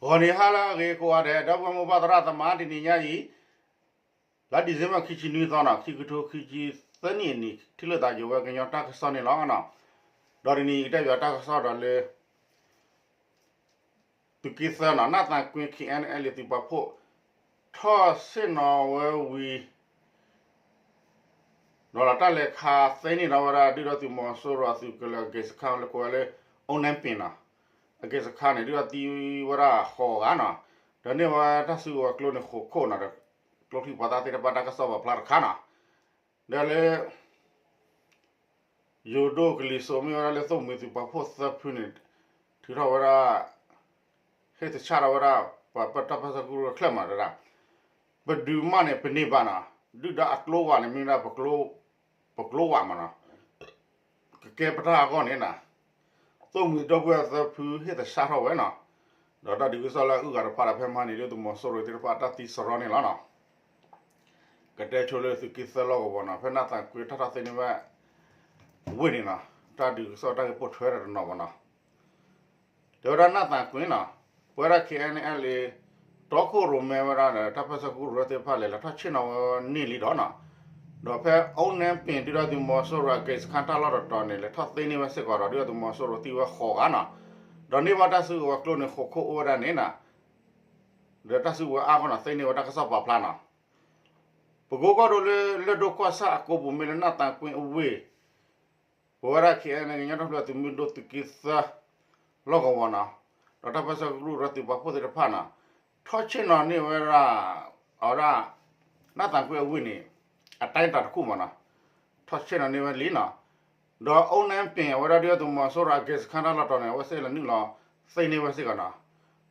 ဂီၤနံၤဟါလၢအဂ့ၤကိးဂၤဒဲး ဒီပုၢ်ဝဲၢ်မိၢ်ပၢ်သရၣ်သမါ တနံၤညါအံၤ လါ December ခံဆံနွံသီနီၤ ခံကထိခံဆံသၢနံၣ်အနံၤ ထံၣ်လိာ်သးယိာ်ဝဲကညီတၢ်ကစီၣ်န့ၣ်လီၤ. ဒီးတနံၤအံၤကတဲဘၣ်တၢ်ကစီၣ်ဒီးလၢ သုးက့သၢနီၤ နၢ်သးကွ့ KNLA သုးပာ်ဖှိၣ် ထီၣ်ဆ့ၣ်နီၤဝဲဝံၤ ဒီးတၢ်လဲၤခးသ့န့ၢ်ဒီးဝဲဒၣ် ဒုၣ်ဒါသုးမီၤစိရိၤအသုးကလၢၤအက့စခါလၢကိးဝဲလၢ အိၣ်နဲပ့ၤနီၤ အက့စခါန့ၣ် ဒုၣ်ဒါသံဝဲဒၣ်ဃိးဂၤနီၤ ဒီးန့ၢ်ဝဲတၢ်စုကဝဲၤကျိန့ၣ်ဃိးခိၣ်နီၤ ဒီးကျိချံပှၤသၣ်သ့ၣ်တဖၣ်တၢ်ကစီၣ်ပာ်ဖျါတခါနီၤ ဒီးလၢ ယိၤဒိၣ်ကလံၤစိးမ့ၢ်ဝဲဒၣ်လၢသိၣ်မှံၤသုးပာ်ဖှိၣ်သၢဖုန့ၣ် ထုးထီၣ်ဝဲဒၣ် ဟ့ၣ်သဆၣ်ထီၣ်ဝဲဒၣ် ပှၤပၢတၢ်ပၢဆှၢကရူၢ်ချၢၣ်မးတဒၣ် ပဒုးမးန့ၣ်ပန့ၢ်ဘၣ်နီၤ ဒုၣ်ဒါအကျိဝဲန့ၣ် မ့ၢ်ဝဲဒၣ် ပကျိဝဲမးနီၤ ကကဲပတၢ်အဂီၢ်န့ၣ်နီၤ သိၣ်မှံၤဒီပုၢ်ဝဲၢ်သၢဖုဟ့ၣ်သဆၣ်ထီၣ်ဝဲနီၤ ဒီးတၢ်ဒုးကစီၣ်လၢအအုၣ်ဂၤတဖၣ်ဒီးဖဲမဟါန့ၣ် ဒုၣ်ဒါသုးမီၤစိရိၤသ့ၣ်တဖၣ်တၢ်သံစရီန့ၣ်လီၤနီၤ ကတဲဆိလၢသုးက့သၢလီၢ်ကဝီၤနီၤ ဖဲနၢ်သးကွ့တၢ်ထီၣ်သ့န့ၢ်ဝဲ ဝ့ၢ်န့ၣ်နီၤ တၢ်ဒုးကစီၣ်တၢ်ဂ့ၢ်ပိာ်ထွဲဒီးတနီၤဘၣ်နီၤ တဲဝဲဒၣ်နၢ်သးကွ့နီၤ ပဝဲဒၣ် KNLA တီခိၣ်ရိၣ်မဲဝဲဒၣ်ဒီး တၢ်ပၢဆှၢကရူၢ်သ့ၣ်တဖၣ်လဲၤ လဲၤထီၣ်ဆ့ၣ်နီၤဝဲန့ၢ်လံဒီးနီၤ ဒီးဖဲအိၣ်နဲပ့ၤ ဒုၣ်ဒါသုးမီၤစိရိၤအက့စခါတၢ်လီၢ်တတီၤန့ၣ် လဲၤထီၣ်သ့န့ၢ်ဝဲစ့ၢ်ကီးဒီး ဒုၣ်ဒါသုးမီၤစိရိၤသံဝဲဃိးဂၤနီၤ ဒီးန့ၢ်ဘၣ်တၢ်စုကဝဲၤကျိန့ၣ်ဃိးခိၣ်အိၣ်ဝဲဒၣ်န့ၣ်နီၤ ဒီးတၢ်စုကဝဲၤအါဂီၢ်နီၤ သ့န့ၢ်ဝဲတၢ်ကစီၣ်ပာ်ဖျါနီၤ ပကိကီၢ်ဒိၣ်လၢ လၢၢ်ဒိၣ်ကီၢ်ဆၣ်အကိပူၤမ့ၢ်လၢနၢ်သးကွ့အဝ့ၢ် ပဝဲဒၣ် KNLA ကညီတၢ်ဖျၢၣ်သုးမုၢ်ဒိၣ်သုးက့သၢ လီၢ်ကဝီၤနီၤ ဒီးတၢ်ပၢဆှၢကရူၢ်ဒီးသုးပာ်ဖှိၣ်သ့ၣ်တဖၣ်နီၤ ထီၣ်ဆ့ၣ်နီၤန့ၢ်ဝဲဒၣ် အဝဲဒၣ် နၢ်သးကွ့အဝ့ၢ်န့ၣ် အတၢ်တၢ်တခူၣ်မးနီၤ ထီၣ်ဆ့ၣ်နီၤန့ၢ်ဝဲလံနီၤ ဒီးအိၣ်နဲပ့ၤ အဝဲဒၣ်ဒုၣ်ဒါသုးမီၤစိရိၤအက့စခါတၢ်လီၢ်တတီၤန့ၣ် အဝဲသ့ၣ်လဲၤနုာ်လီၤသ့န့ၢ်ဝဲစ့ၢ်ကီးနီၤ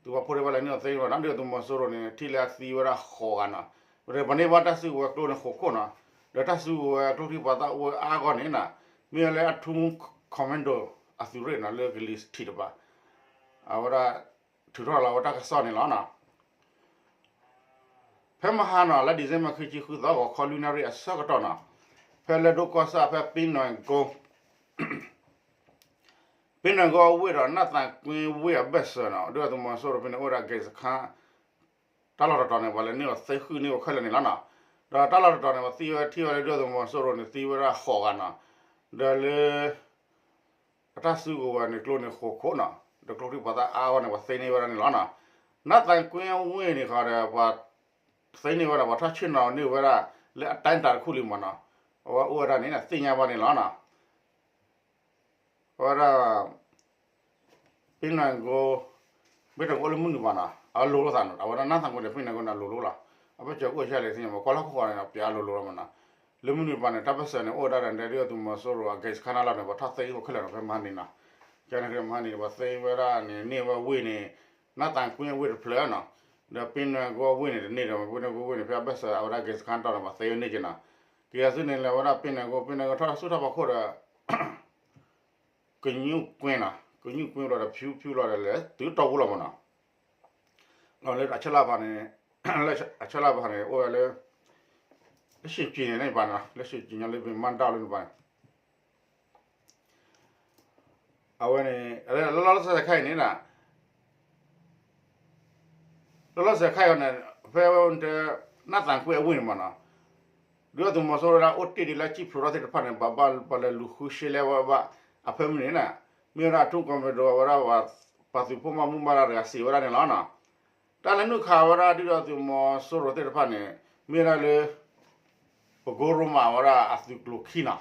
သုးပာ်ဖှိၣ်သ့ၣ်တဖၣ်လဲၤနုာ်လီၤသ့န့ၢ်ဝဲနီၤ ဒုၣ်ဒါသုးမီၤစိရိၤန့ၣ် ထံၣ်လၢအသံဝဲဒၣ်ဃိးဂၤနီၤ ပန့ၢ်ဘၣ်တၢ်စုကဝဲၤကျိန့ၣ်ဃိးခိၣ်နီၤ ဒီးတၢ်စုကဝဲၤကျိချံပှၤသၣ်အိၣ်ဝဲအါဂီၢ်န့ၣ်နီၤ မ့ၢ်ဝဲလၢအထူ commando အသုးရ့ၣ်နီၤ လၢကလံၤထံးတပၤ အဝဲဒၣ် ထုးထီၣ်လီၤဝဲတၢ်ကစီၣ်န့ၣ်လီၤနီၤ ဖဲမဟါနီၤ လါ December ခံဆံဃုသီ ဂီၤခီလွံၢ်နၣ်ရံၣ်အဆၢကတီၢ်နီၤ ဖဲလၢၢ်ဒိၣ်ကီၢ်ဆၣ်ဖဲပ့ၣ်နွဲၣ်ကိ ပ့ၣ်နွဲၣ်ကိအဝ့ၢ်ဒီး နၢ်သးကွ့ဝ့ၢ်အဘၢၣ်စၢၤနီၤ ဒုၣ်ဒါသုးမီၤစိရိၤဖဲန့ၣ် အိၣ်ဝဲဒၣ်က့စခါ တၢ်လီၢ်တတီၤန့ၣ် ပှၤလဲၤနုာ်လီၤသ့ဃုာ်န့ၢ်ဝဲခဲလၢာ်န့ၣ်လီၤနီၤ ဒီးတၢ်လီၢ်တတီၤန့ၣ် ပှၤသံဝဲထံၣ်ဝဲလၢဒုၣ်ဒါသုးမီၤစိရိၤန့ၣ် သံဝဲဒၣ်ဃိးဂၤနီၤ ဒီးလၢ အတၢ်စုကဝဲၤန့ၣ်ကျိန့ၣ်ဃိးခိၣ်နီၤ ဒီးကျိချံပှၤသၣ်အါဂီၢ်န့ၣ် ပှၤသ့န့ၢ်ဝဲဒၣ်န့ၣ်လီၤနီၤ နၢ်သးကွ့အဝ့ၢ်န့ၣ်ဃီဒီး ပှၤသ့န့ၢ်ဝဲဒၣ် ပှၤထီၣ်ဆ့ၣ်နီၤန့ၢ်ဝဲဒၣ် လၢအတၢ်တၢ်တခူၣ်လံမးနီၤ အဝဲအိၣ်ဝဲဒၣ်န့ၣ် သ့ၣ်ညါဘၣ်န့ၣ်လီၤနီၤ အဝဲဒၣ် ပ့ၣ်နွဲၣ်ကိ ပ့ၣ်နွဲၣ်ကိအိၣ်လၢမုၢ်နုာ်ဘၣ်နီၤ အလိၤလိာ်သးနီၤ အဝဲဒၣ်နၢ်သးကွ့ဒီးပ့ၣ်နွဲၣ်ကိန့ၣ် အလိၤလိၤလီၤ အဘၢၣ်စၢၤအိၣ်ဆံးလဲၣ်သ့ၣ်ညါ ပကွၢ်လၢဟီၣ်ခိၣ်ဃီန့ၣ် ပျးအလိၤလိၤလီၤမးနီၤ လၢမုၢ်နုာ်ဘၣ်န့ၣ် တၢ်ပၢၢ်ဆၢန့ၣ် အိၣ်ဝဲဒၣ်ဒီးဒုၣ်ဒါသုးမီၤစိရိၤအက့စခါန့ၣ်လီၤန့ၣ် ပှၤထီၣ်သ့အိၣ်ခဲလၢာ်နီၤ ဖဲမဟါန့ၣ်နီၤ ကန့ၣ်ဖဲမဟါန့ၣ် ပှၤသ့ဝဲဒၣ်န့ၣ် န့ၢ်ဝဲဝ့ၢ်န့ၣ် နၢ်သးကွ့အဝ့ၢ်တဖျၢၣ်နီၤ ဒီးပ့ၣ်နွဲၣ်ကိအဝ့ၢ်န့ၣ်တန့ၢ်ဒီး ပ့ၣ်နွဲၣ်ကိအဝ့ၢ်န့ၣ် ဖဲအဘၢၣ်စၢၤအဝဲဒၣ်က့စခါတီၤန့ၣ် ပှၤသ့ဝဲန့ၢ်က့နီၤ က့ၤအသုန့ၣ်လဲၤဝဲဒၣ်ပ့ၣ်နွဲၣ်ကိ ပ့ၣ်နွဲၣ်ကိထီၣ်ဆူၣ်ထီၣ်ဖီခိၣ်ဒီး ကညူၣ်ကွ့နီၤ ကညူၣ်ကွ့ဘျီဒီးဖၠူဖၠူလီၤဒီးလဲၤတုၤတီၢ်ပူၤလီၤမးနီၤ လီၤလၢအဆၢလၢ်ဖးန့ၣ် လၢအဆၢလၢ်ဖးန့ၣ် အိၣ်ဝဲလၢ လၢၡ့ၣ်ကၠံၤန့ၣ်န့ၣ်ပၤနီၤ လၢၡ့ၣ်ကၠံၤညီလၢပမၤဒၣ်လၢန့ၣ်ပၤန့ၣ် အဝဲန့ၣ် လၢလီၤစဲးခါအံၤန့ၣ် လီၤလီၤစဲးခါအံၤန့ၣ် ဖဲဝဲ နၢ်သးကွ့အဝ့ၢ်န့ၣ်မးနီၤ ဒုၣ်ဒါသုးမီၤစိရိၤဒၣ်အိၣ်တ့ၢ်ဒံးလၢကံၣ်ဖျိးထီၣ်သ့ၣ်တဖၣ်န့ၣ် ဘၣ်ဘၣ်ပှၤလဲၤလူၤဃုရှဲလဲဝဲဘၣ် အဖၢမုၢ်န့ၣ် မ့ၢ်ဝဲဒၣ်အထူ commando အဝဲဒၣ် ပှၤသုးဖိမၤမူမၤဒါတဂၤစံးဝဲဒၣ်န့ၣ်လီၤနီၤ တၢ်လဲၤနုာ်ခးဝဲဒၣ်ဒုၣ်ဒါသုးမီၤစိရိၤသ့ၣ်တဖၣ်န့ၣ် မ့ၢ်ဝဲဒၣ်လၢ ပကိရိမးဝဲဒၣ်အသုးကျိၤခံနီၤ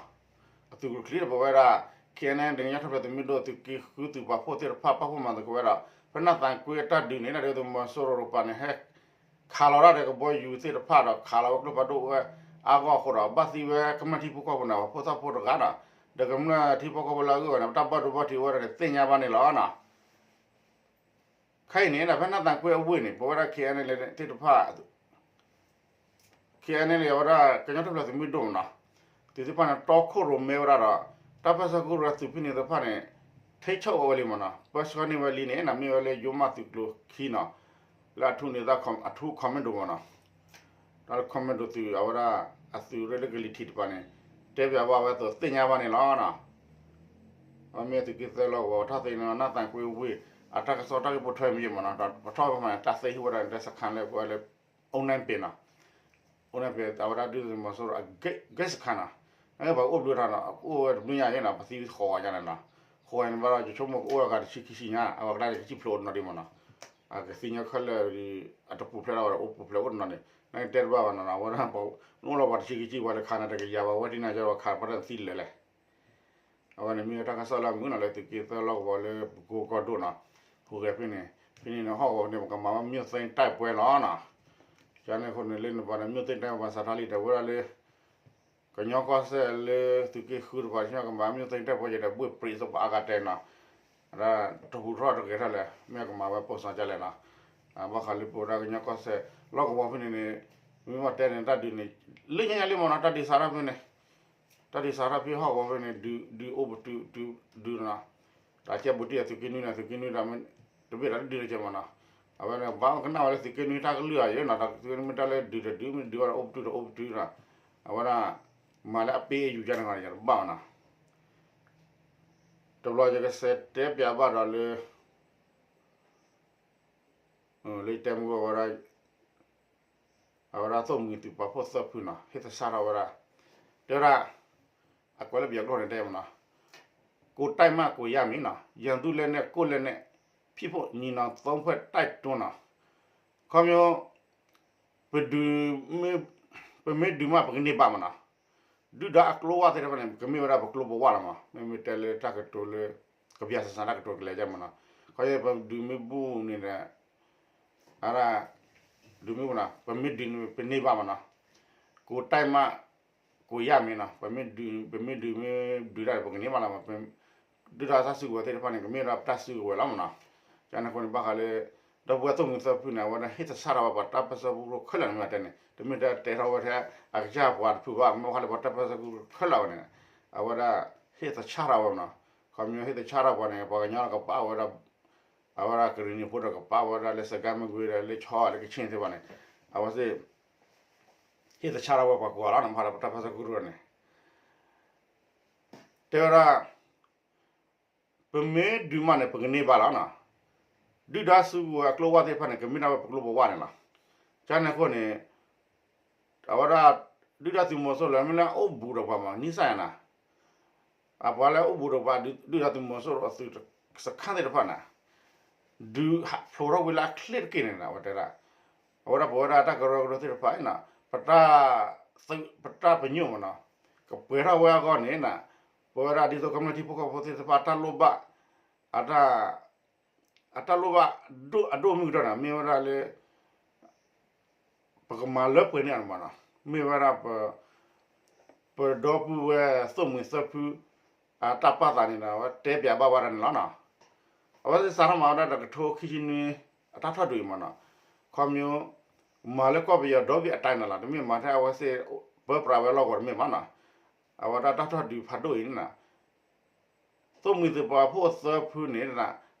အသုးကျိၤခံဒီးပဝဲဒၣ် KNLA ကညီထီၣ်ဖျဲးသုးမုၢ်ဒိၣ်သုးက့ဃုသုးပာ်ဖှိၣ်သ့ၣ်တဖၣ် ပာ်ဖှိၣ်မၤသကိးဝဲဒီး ဖဲနၢ်သးကွ့အတၢ်ဒုးန့ၣ် ဒုၣ်ဒါသုးမီၤစိရိၤတကပၤန့ၣ် ဟဲခးလီၤဒၣ်ဒီးကဘီယူၤသ့ၣ်တဖၣ်ဒီး ခးလီၤဝဲကျိဖးဒိၣ်ဝဲအါဂီၢ်အဃိဒီး ဘၣ်သံဝဲကမျၢၢ်ထံဖိကီၢ်ဖိန့ၣ် ပှၤဖိသၣ်ဖိတဂၤဒီး ဒီးကမျၢၢ်ထံဖိကီၢ်ဖိလၢအဂုၤအဂၤန့ၣ် ပတၢ်ဘၣ်ဒိဘၣ်ထံးအိၣ်ဝဲဒၣ်န့ၣ် သ့ၣ်ညါဘၣ်န့ၣ်လီၤနီၤ ခဲအံၤန့ၣ် ဖဲနၢ်သးကွ့အဝ့ၢ်န့ၣ် ပဝဲဒၣ် KNLA သ့ၣ်တဖၣ် KNLA အဝဲဒၣ်ကညီထူၣ်ဖျဲးသုးမုၢ်ဒိၣ်မးနီၤ သုးသ့ၣ်တဖၣ်န့ၣ် တီခိၣ်ရိၣ်မဲဝဲဒၣ်ဒီး တၢ်ပၢဆှၢကရူၢ်သုးဖဲန့ၣ်သ့ၣ်တဖၣ်န့ၣ် ထိန်းချုပ် ဝဲလံမးနီၤ ပၢဆှၢန့ၢ်ဝဲလံန့ၣ် မ့ၢ်ဝဲလၢယိၤမးသုးကျိၤခံနီၤ လၢအထူန့ၣ် အထူ commando မးနီၤ တၢ်လၢ commando သုးအဝဲဒၣ်အသုးရ့ၣ်လၢကလံၤထံးတပၤန့ၣ် တဲပၠးဘၣ်ဝဲအသိးသ့ၣ်ညါဘၣ်န့ၣ်လီၤနီၤ အမ့ၢ်သုးက့သၢလီၢ်ကဝီၤထီၣ်သ့န့ၣ် နၢ်သးကွ့ဝ့ၢ် အတၢ်ကစီၣ်တၢ်ဂ့ၢ်ပိာ်ထွဲမ့ၢ်မ့ၢ်နီၤ ပထီၣ်ဝဲမး တၢ်သ့ဟ့ၣ်ဝဲဒၣ်တၢ်စခါလၢပဝဲလၢ အိၣ်နၢ်ပ့ၤနီၤ အိၣ်နၢ်ပ့ၤ အဝဲဒၣ်ဒုၣ်ဒါသုးမီၤစိရိၤအဂ့ၢ်စခါနီၤ နကဘၣ်အိၣ်ဘျုးတၢ်နီၤ အိၣ်ဝဲတဘျုးညါယဲနီၤ ပသံဃိးဂၤညါန့ၣ်နီၤ ဃိးဂၤန့ၣ်ဘၣ်ဒီး ယဆိကမိၣ်ကအိၣ်အဂၤတဆံခံဆံညါ အဝဲကဒါကစံၣ်ဖျိးအိၣ်တနီၤဒံးမ့ၢ်နီၤ အကသ့ၣ်ညါခဲလၢာ် အတပူၤဖျဲးထီၣ်ဝဲဒီးအိၣ်ပူၤဖျဲးအိၣ်တနီၤန့ၣ် နကတဲတဘၣ်ဘၣ်နီၤ အဝဲဒၣ် နအိၣ်လီၤပှၤတဆံခံဆံ ပှၤလၢခးနၤတကယၤဘၣ် ဝဲတနၤကဒီးခးပှၤတသံလၢာ်လဲၣ် အဝဲန့ၣ်မ့ၢ်ဝဲတၢ်ကစီၣ်လၢအမုာ်နီၤ လၢသုးက့သၢလီၢ်ကဝီၤလၢပကိကီၢ်ဒိၣ်နီၤ ဟူးဂဲၤဖဲန့ၣ် ဖဲန့ၣ်န့ၣ် ဟီၣ်ကဝီၤဖဲန့ၣ် ပကမၤဝဲ မြို့သိမ်းတိုက်ပွဲ လီၤနီၤ ကန့ၣ်အဃိန့ၣ် လၢန့ၣ်ပှၤန့ၣ် မြို့သိမ်းတိုက်ပွဲ ပှၤစးထီၣ်လံဒီးဝဲဒၣ်လၢ ကညီကီၢ်စဲၣ်လၢသုးက့ဃုတပၤ ကမၤ မြို့သိမ်းတိုက်ပွဲ ယဲဒီး ဘှ့ၣ်ပြံး သပှၢ်အါဂၤတဲနီၤ အဒၣ်တဟူးထီၣ်တဂဲၤထီၣ်လဲၣ် မ့ၢ်ကမၤဝဲပိာ်စီၤကလဲၣ်နီၤ ဘၣ်ဃးလၢပဝဲဒၣ်ကညီကီၢ်စဲၣ် လီၢ်ကဝီၤဖဲန့ၣ်န့ၣ် မ့ၢ်ဘၣ်တဲန့ၣ် တၢ်ဒုးန့ၣ် လၢညါညါလံမ့ၢ်နီၤ တၢ်ဒုးစးထီၣ်ဖဲန့ၣ် တၢ်ဒုးစးထီၣ်ဖဲဟီၣ်ကဝီၤဖဲန့ၣ် ဒုး ဒုးအိၣ်ပတုာ်တုာ်ဒုးနီၤ တၢ်ကဲဘူးတံၢ်အသုးက့နွံန့ၣ် သုးက့နွံဒီး တဘ့ၣ်ဒီးတဒုးတကဲမ့ၢ်နီၤ အဝဲန့ၣ် ဘၣ်ကနၣ်ဝဲလၢသုးက့နွံတၢ်ကလုၢ်အံၤနီၤ သုးက့နွံမ့ၢ်တၢ်လၢဒုးတဒုး မ့ၢ်ဒုးဝဲဒီးအိၣ်ပတုာ်ဒီးအိၣ်ပတုာ်နီၤ အဝဲဒၣ် မၤလၢအပ့ၢ်အယူၤကန့ၣ်ဂီၢ်န့ၣ် ယတဘၣ်မ့ၢ်နီၤ တဘျီယကစးတဲပျးဘၣ်ဒီးလၢ လၢယတဲမုၢ်ဝဲဝဲဒၣ် အဝဲဒၣ်သိၣ်မှံၤသုးပာ်ဖှိၣ်သၢဖုနီၤ ဟ့ၣ်သဆၣ်ထီၣ်ဝဲဒၣ် တဲဝဲဒၣ် အကွဲးလၢပယီၤကျိာ်န့ၣ်တဲမ့ၢ်နီၤ ကိုယ်တိုက်မှ ကိုယ်ရမည်နီၤ ရန်သူ့လက်နက် ကိုယ့်လက်နက် ဖြစ်ဖို့ ညီနောင်သုံးဖွဲ့တိုက်တွန်းနီၤ ခီဖျိ ပဒုး ပမ့ၢ်ဒုးမး ပကန့ၢ်ဘၣ်မ့ၢ်နီၤ ဒုၣ်ဒါအကျိၤဝဲသ့ၣ်တဖၣ်န့ၣ် ကမ့ၢ်ဝဲဒၣ်ပကျိပဝာ်လီၤမး မ့မ့ၢ်တဲလၢတၢ်ကတိၤလၢ ကပျၢ်စၢ်စၢ်တၢ်ကတိၤကလဲၤကဲမ့ၢ်နီၤ ခီဖျိပဒုးမ့ၢ်ဘူၣ်န့ၣ်ဒီး အဒၣ် ဒုးမ့ၢ်ဘူၣ်နီၤ ပမ့ၢ်ဒုး ပန့ၢ်ဘၣ်မ့ၢ်နီၤ ကိုယ်တိုက်မှ ကိုယ်ရမည်နီၤ ပမ့ၢ်ဒုး ပမ့ၢ်ဒုးမ့ၢ်ဒုးတၢ်ဒီး ပကန့ၢ်ဘၣ်လီၤမး ဒုၣ်ဒါတၢ်စုကဝဲၤသ့ၣ်တဖၣ်န့ၣ် ကမ့ၢ်ဝဲဒၣ်ပတၢ်စုကဝဲၤလီၤမ့ၢ်နီၤ ကန့ၣ်အဃိန့ၣ် ဘၣ်ဃးလၢ ဒီပုၢ်ဝဲၢ်သိၣ်မှံၤသၢဖုန့ၣ် အဝဲဒၣ်ဟ့ၣ်သဆၣ်ထီၣ်ဝဲပှၤတၢ်ပၢၢ်ဆၢကရူၢ်ခဲလၢာ်န့ၣ်မ့ၢ်တဲန့ၣ် တမ့ၢ်တၢ်တဲထီၣ်ဝဲထဲ အကစၢ်ပှၤတဖုဘၣ် မ့ၢ်ဘၣ်ဃးလၢပှၤတၢ်ပၢၢ်ဆၢကရူၢ်ခဲလၢာ်ဝဲန့ၣ် အဝဲဒၣ် ဟ့ၣ်သဆၣ်ထီၣ်ဝဲမ့ၢ်နီၤ ခီဖျိဟ့ၣ်သဆၣ်ထီၣ်ပှၤန့ၣ် ပှၤကညီကပာ်ဝဲဒၣ် အဝဲဒၣ်ကရံၣ်နံၤဖိဒီးကပာ်ဝဲဒၣ်လၢစကဲမုၢ်ကွံဒီးလၢဆီလၢကဆ့ၣ်သ့ၣ်တဖၣ်န့ၣ် အဝဲသ့ၣ် ဟ့ၣ်သဆၣ်ထီၣ်ဝဲပှၤကိးဂၤလီၤ မ့ၢ်ဘၣ်ဃးလၢပတၢ်ပၢၢ်ဆၢကရူၢ်န့ၣ် တဲဝဲဒၣ် ပမ့ၢ်ဒုးမးန့ၣ် ပကန့ၢ်ဘၣ်လီၤနီၤ ဒုၣ်ဒါစုကဝဲၤအကျိၤဝဲသ့ၣ်တဖၣ်န့ၣ် ကမ့ၢ်ဒၣ်ဝဲပကျိပဝာ်န့ၣ်လီၤ ကန့ၣ်အဃိန့ၣ် အဝဲဒၣ် ဒုၣ်ဒါသုးမီၤစိရိၤလၢမ့ၢ်လၢအအိၣ်ဘူးဒီးပှၤမး နံၣ်စၢ်ယၤနီၤ အပှၤလၢအအိၣ်ဘူးဒီးပှၤ ဒုၣ်ဒါသုးမီၤစိရိၤအသုးစခါသ့ၣ်တဖၣ်န့ၣ် ဒုးဟးဖျိးထီၣ်ဝံၤလၢအချ့တက့ၢ်န့ၣ် အဝဲတဲဒၣ် အဝဲဒၣ်ပဝဲဒၣ်တၢ်ကရၢကရိသ့ၣ်တဖၣ်နီၤ ပတၢ် ပတၢ်ပညိၣ်မ့ၢ်နီၤ ကပှဲၤထီၣ်ဝဲအဂီၢ်န့ၣ် ပဝဲဒၣ်ဒ်သိးကမျၢၢ်ထံဖိကီၢ်ဖိသ့ၣ်တဖၣ် တၢ်လိၣ်ဘၣ် အတၢ် အတၢ်လိၣ်ဘၣ်ဒိၣ်အဒိၣ်မုၢ်ကတီၢ်န့ၣ် မ့ၢ်ဝဲဒၣ်လၢ ပကမၤလၢပှဲၤန့ၢ်အီၤန့ၣ်မ့ၢ်နီၤ မ့ၢ်ဝဲဒၣ် ပဒီပုၢ်ဝဲၢ်သိၣ်မှံၤသၢဖု အတၢ်ပာ်သးန့ၣ်ဒီး အဝဲတဲပျးဘၣ်ဝဲဒၣ်န့ၣ်လီၤနီၤ အဝဲသ့ၣ်စးထီၣ်မၤဝဲဒၣ်ဒီးကထိခံဆံနွံ အတၢ်ထီၣ်ဒုးအံၤမ့ၢ်နီၤ ခီဖျိ မၤလၢကီၢ်ပယီၤဒီဘ့ၣ်အတၢ်န့ၣ်လီၤ တမ့ၢ်မၤထဲအဝဲသ့ၣ် ပၢပြးဝဲလီၢ်ကဝီၤတမ့ၢ်ဘၣ်နီၤ အဝဲဒၣ်တၢ်ထီၣ်ဒုးဖးဒိၣ်အံၤန့ၣ်နီၤ သိၣ်မှံၤသုးပာ်ဖှိၣ်သၢဖုန့ၣ်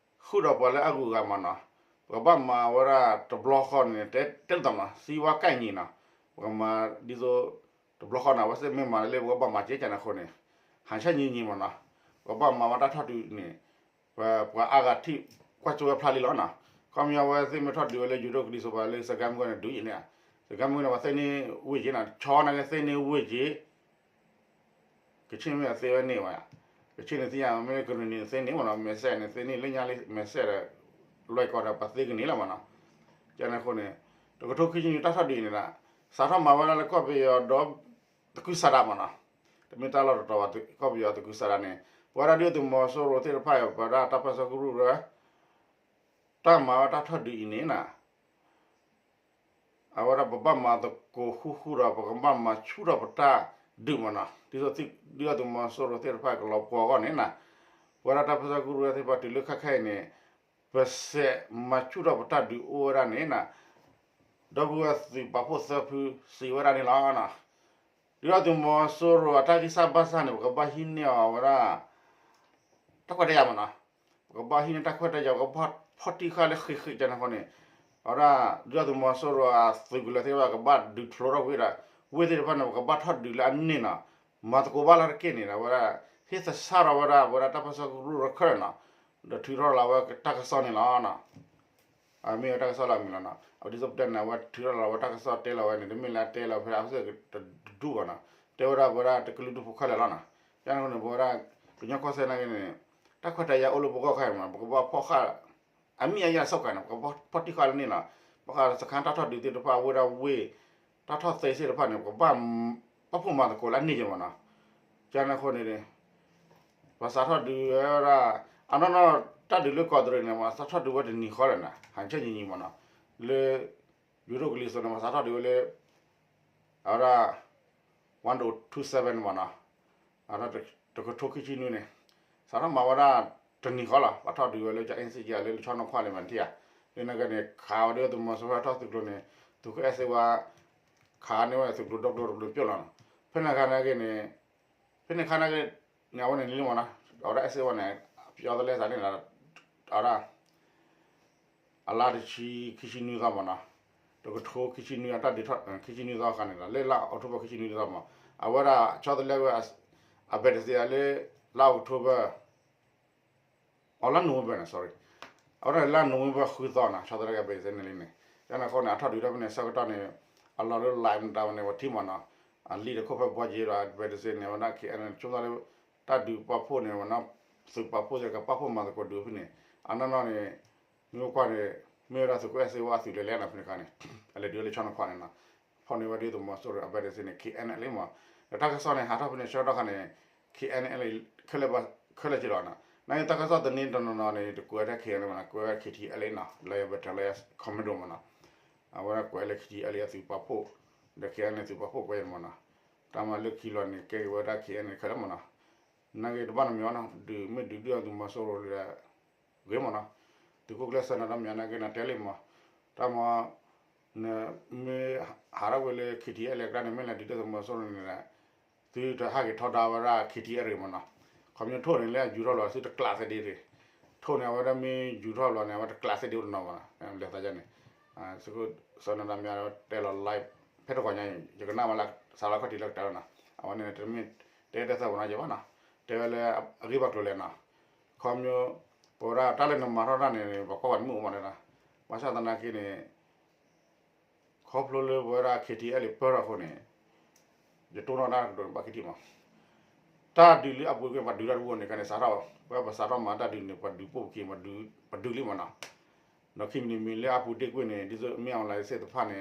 ဃုာ်ဒီးပှၤလၢအဂုၤအဂၤမ့ၢ်နီၤ ပကဘၣ်မၤဝဲဒၣ်တဘျီဃီန့ၣ် တဲတသးမ့ၢ်နီၤ စံးဝါကဲၣ်ညီနီၤ ပကမၤဒ်သိး တဘျီဃီန့ၣ် အဝဲသ့ၣ်မ့ၢ်မၤလၢပကဘၣ်မၤကဲကန့ၣ်အဃိန့ၣ် ဟးဆဲၣ်ညီညီမ့ၢ်နီၤ ပကဘၣ်မၤဝဲတၢ်ထီၣ်ဒုးန့ၣ် ပှၤအါဂၤထံၣ်ကွၢ်စိဝဲဖျါလံလီၤနီၤ ခီဖျိအဝဲသ့ၣ်မ့ၢ်ထီၣ်ဒုးဝဲလၢယိၤဒိၣ်ကဒံစိးပၤလၢစကဲမုၢ်ဂီၢ်န့ၣ် ဒုးယံၤန့ၣ် စကဲမုၢ်ဂီၢ်န့ၣ် ပှၤသ့န့ၢ်ဝ့ၢ်က့ၤနီၤ ဆီနာ်က့သ့န့ၢ်ဝ့ၢ်က့ၤ ကဆ့ၣ်မ့ၢ်အသ့ဝဲန့ၢ်ဝဲ ကဆ့ၣ်န့ၣ်သ့ၣ်ညါ မ့ၢ်ကရံၣ်နံၤသ့န့ၢ်မ့ၢ်နီၤ မဲာ်စဲးန့ၣ်သ့န့ၢ်လၢညါလံ မဲာ်စဲးဒီး လွဲၢ်ကီၢ်ဒီးပှၤသ့ကန့ၢ်လီၤမ့ၢ်နီၤ ကန့ၣ်အဃိန့ၣ် တကထိခံဆံနွံတၢ်ထီၣ်ဒုးအံၤန့ၣ် စးထီၣ်မၤဝဲဒၣ်လၢကီၢ်ပယီၤဒီး သကုၤဆးဒးမ့ၢ်နီၤ တမ့ၢ်တၢ်လီၢ်တတီၤဘၣ် ကီၢ်ပယီၤသကုၤဆးဒးန့ၣ် ပဝဲဒၣ်ဒုၣ်ဒါသုးမီၤစိရိၤသ့ၣ်တဖၣ်အံၤ ပဝဲဒၣ်တၢ်ပၢၢ်ဆၢကရူၢ်ရၢ တၢ်မၤဝဲတၢ်ထီၣ်ဒုးအံၤန့ၣ်နီၤ အဝဲဒၣ်ပဘၣ်မၤသကိးဃူဃူဒီး ပကဘၣ်မၤဆူၣ်ထီၣ်ပတၢ်ဒုးမ့ၢ်နီၤ ဒ်သိးဒုၣ်ဒါသုးမီၤစိရိၤသ့ၣ်တဖၣ်ကလီၤပှီၤအဂီၢ်န့ၣ်နီၤ ပဝဲဒၣ်တၢ်ပၢၢ်ဆၢကရူၢ်သ့ၣ်တဖၣ်တုၤလၢခဲခဲအံၤန့ၣ် ပစဲးမၤဆူၣ်ထီၣ်ပတၢ်ဒုးအိၣ်ဝဲဒၣ်န့ၣ်နီၤ ဒီပုၢ်ဝဲၢ်သုးပာ်ဖှိၣ်သၢဖုစံးဝဲဒၣ်န့ၣ်လီၤ. ဒုၣ်ဒါသုးမီၤစိရိၤအတၢ်ဂံၢ်စၢ်ဘါစၢ်န့ၣ် ပကဘၣ်ဟံးန့ၢ်အီၤဝဲဒၣ် တၢ်ခွဲးတၢ်ယာ်မ့ၢ်နီၤ, ပကဘၣ်ဟံးန့ၢ်တၢ်ခွဲးတၢ်ယာ် ပကဘၣ်ဖီၣ်တံၢ်ဃာ်လၢဃံးဃံးကန့ၣ်အဃိန့ၣ်, အဝဲဒၣ် ဒုၣ်ဒါသုးမီၤစိရိၤအသုးကလၢၤသ့ၣ်တဖၣ် ကဘၣ်ဒုးဖျိထီၣ်ကွံာ်ဒီး ဝ့ၢ်သ့ၣ်တဖၣ်န့ၣ် ပကဘၣ်ထီၣ်ဒုးလၢအန့ၢ်နီၤ, မၤသကိးဘၣ်လၢတက့ၢ်န့ၣ်ဒီး အဝဲဒၣ် ဟ့ၣ်သဆၣ်ထီၣ်ဝဲဒၣ် ပဝဲဒၣ်တၢ်ပၢၢ်ဆၢကရူၢ်ရၢခဲလၢာ်နီၤ, ဒီးထုးထီၣ်လီၤဝဲတၢ်ကစီၣ်န့ၣ်လီၤနီၤ. အမ့ၢ်ဝဲတၢ်ကစီၣ်လီၤမံၤလီၤနီၤ. အဝဲဒ်သိးပတဲန့ၣ် အဝဲထုးထီၣ်လီၤဝဲတၢ်ကစီၣ်တဲလီၤဝဲန့ၣ် တမ့ၢ်လၢအတဲလီၤဖဲအဝဲသ့ၣ်တဒူၣ်ဘၣ်နီၤ. တဲဝဲဒၣ်ပဝဲဒၣ်တကလုာ်ဒူၣ်ဖိခဲလၢာ်လီၤနီၤ. ယန့ၣ်အဃိန့ၣ် ပဝဲဒၣ်ကညီကီၢ်စဲၣ်နာ်က့န့ၣ် တၢ်ခွဲးတၢ်ယာ်အိၣ်လၢပဂီၢ်ခါအံၤမး ပကဘၣ်ဖီၣ်ဃာ် အမ့ၢ်အယၢ်စ့ၢ်ကီးန့ၣ် ပကဘၣ်ဖီၣ်တံၢ်ဃာ်လၢန့ၣ်လီၤ. ပဃာ်စခါတၢ်ထီၣ်ဒုးသ့ၣ်တဖၣ် ဝ့ၢ်ဒၣ်ဝ့ၢ် တၢ်ထီၣ်သ့သ့ၣ်တဖၣ်န့ၣ် ပကဘၣ် ပာ်ဖှိၣ်မၤသကိးလၢအန့ၢ်က့ၤမးနီၤ. ကန့ၣ်အဃိန့ၣ် ပစးထီၣ်ဒုးဝဲဒၣ် အနီၢ်နီၢ်တၢ်ဒုးလၢကီးတရံးန့ၣ် ပစးထီၣ်ဒုးဝဲတနံၤဃီလၢၤနီၤ ဟးဆဲၣ်ညီညီမးနီၤ. လၢ ယူၤဒိၣ်ကလံၤစိးန့ၣ် ပစးထီၣ်ဒုးဝဲလၢ အဝဲဒၣ် one oh two seven မးနီၤ. အဝဲဒၣ်တကထိခံဆံနွံန့ၣ် စးထီၣ်မၤဝဲဒၣ်တနံၤဃီလီၤ. ပထီၣ်ဒုးဝဲလၢကၠၣ်အ့ၣ်စ့ၣ်ကၠၣ်လၢလၢဆီနီၢ်ခွါလၢမၤထံၣ်ဧါ. လၢနာ်က့န့ၣ် ခးဝဲဒၣ်သုးမီၤစိရိၤထီၣ်သုးကျိၤန့ၣ် သုးခိၣ်အဲၣ်စ့ဝါ ခးန့ၢ်ဝဲသုးကျိၤဒီကျိၤတကျိၤပျိလီၤနီၤ. ဖဲန့ၣ်အခါနာ်က့န့ၣ် ဖဲန့ၣ်အခါနာ်က့န့ၣ် အဝဲန့ၣ်လံမးနီၤ အဝဲဒၣ်အဲၣ်စ့ဝါန့ၣ် ပယီၤသလဲစးန့ၣ်လီၤ အဝဲဒၣ် အလါတဆံ ခံဆံနွံသီမးနီၤ. တကထိခံဆံနွံအတၢ်ဒုးထီၣ် ခံဆံနွံသီအခါန့ၣ်လီၤ လၢလါအီးကထိဘၢၣ်ခံဆံနွံသီမး အဝဲဒၣ်ဆီတလဲဝဲ အဘဲၣ်တစ့းလၢ လါအီးကထိဘၢၣ် အီၤလါနိၣ်ဝ့ဘၢၣ်န့ၣ် sorry အဝဲဒၣ်လါနိၣ်ဝ့ဘၢၣ်ဃုသီနီၤ ဆီတလဲကဘဲၣ်တစ့းန့ၣ်လံန့ၣ် ယန့ၣ်အဃိန့ၣ် အထီၣ်ဒုးထီၣ်ဖဲန့ၣ်ဆၢကတီၢ်န့ၣ် အလီၢ်လၢ live မတၤဝဲန့ၣ် ပထံၣ်မးနီၤ အလံာ်တခိၣ်ဖဲဘီက့ၤဒီး အဘဲၣ်တစ့းန့ၣ် အဝဲဒၣ် ခဲအံၤန့ၣ် ဆိကမိၣ်လၢ တၢ်ဒုးပာ်ဖှိၣ်န့ၣ် ဝဲနီၤ သုးပာ်ဖှိၣ်စ့ၢ်ကီးပာ်ဖှိၣ်မၤသကိးဒုးဖဲန့ၣ် အနီၢ်နီၢ်န့ၣ် မ့ၢ်ကွၢ်န့ၣ် မ့ၢ်ဝဲဒၣ်သုးခိၣ်အဲၣ်စ့ဝါအသုးလဲၤလဲၤနီၤဖဲန့ၣ်အခါန့ၣ် အလဲၤဒုးလၢဆီနီၢ်ခွါန့ၣ်နီၤ ဖီၣ်န့ၢ်ဝဲဒၣ်သုးမီၤစိရိၤအဘဲၣ်တစ့းန့ၣ် ခဲအံၤန့ၣ်လံမး ဒီးတၢ်ကစီၣ်န့ၣ် ဟးထီၣ်ဖဲန့ၣ်ဆၢကတီၢ်ခါန့ၣ် ခဲအံၤန့ၣ်လံ ခဲလၢာ်ခဲလၢာ်က့ၤလီၤနီၤ နာ်က့တၢ်ကစီၣ်သန့တနီၤနီၤန့ၣ် တကွဲးထဲခဲအံၤန့ၣ်မးနီၤ ကွဲးဝဲ ခဲအံၤန့ၣ်လံနီၤ လၢယဘၣ်တၢ်လၢ commando မးနီၤ အဝဲဒၣ်ကွဲးလၢ ခဲအံၤန့ၣ်လံအသုးပာ်ဖှိၣ် ဒီးခဲအံၤန့ၣ်သုးပာ်ဖှိၣ်ကွဲးန့ၣ်မးနီၤ တၢ်မၤလၢခံလီၤန့ၣ် ကဲက့ၤဝဲဒၣ်ခဲအံၤန့ၣ်ခဲလၢာ်မးနီၤ နာ်က့တဘၣ်နီတမံၤနီၤ ဒုးမ့ၢ်ဒုးဒုၣ်အသုးမီၤစိရိၤလၢ ဂ့ၤမးနီၤ သုးခိၣ်ကျၢၢ်စၢနၤတၢ်မၤနာ်က့နတဲလံမး တၢ်မၤ နမ့ၢ်ဟးထီၣ်ဝဲလၢ ခဲအံၤန့ၣ်လံအကျါန့ၣ် မ့ၢ်လဲၤဒုးဒုၣ်သုးမီၤစိရိၤန့ၣ် သုတဟးက့ၤထီဒါဝဲဒၣ် ခဲအံၤန့ၣ်လံမးနီၤ ခီဖျိထိၣ်န့ၣ်လၢအယူၤထီၣ်လီၤ သုတကျးသ့ဒံးရ့ၣ် ထိၣ်န့ၣ် အဝဲဒၣ်မ့ၢ်ယူၤထီၣ်လီၤန့ၣ် အဝဲတကျးသ့ဒံးအိၣ်တနီၤဘၣ်နီၤ လဲၤသးယါန့ၣ် သုးခိၣ်စၢနၤတၢ်မၤတဲလီၤ live ဖဲတဂီၤညါအံၤ ယကနၣ်မးလၢ စးလီခီၣ်ထံးလၢကတၢၢ်လီၤနီၤ အဝဲန့ၣ်တမ့ၢ်တဲတၢ်သၢဝဲနီၤယဘၣ်နီၤ တဲဝဲလၢအဂ့ၢ်ဘၣ်ကျိၤလဲၣ်နီၤ ခီဖျိ ပဝဲဒၣ်တၢ်လၢနမၤထီၣ်တၢ်န့ၣ် ပကွၢ်ပှၤတမုာ်အိၣ်မးန့ၣ် ဘၣ်ဆၣ်သနာ်က့န့ၣ် ခီဖျိလၢပဝဲဒၣ် ခဲအံၤန့ၣ်လံပၢၢ်ထီၣ်အဃိန့ၣ် ယတိၢ်နီၣ်တၢ်ကတိၤန့ၣ်ဘၣ်ခံထံၣ်မး တၢ်ဒုးလၢအပူၤကွံာ် ပှၤဒုးတၢ်တဘိန့ၣ် ခါန့ၣ် စးထီၣ် ပဝဲပစးထီၣ်မၤတၢ်ဒုးန့ၣ် ပှၤဒုးပိာ်ပူၤက့ၤ ပှၤဒုးလံမးနီၤ ဒီးခံမံၤတမံၤလၢအပူၤကွံာ်န့ၣ် ဒ်သိးမ့ၢ် online သ့ၣ်တဖၣ်န့ၣ်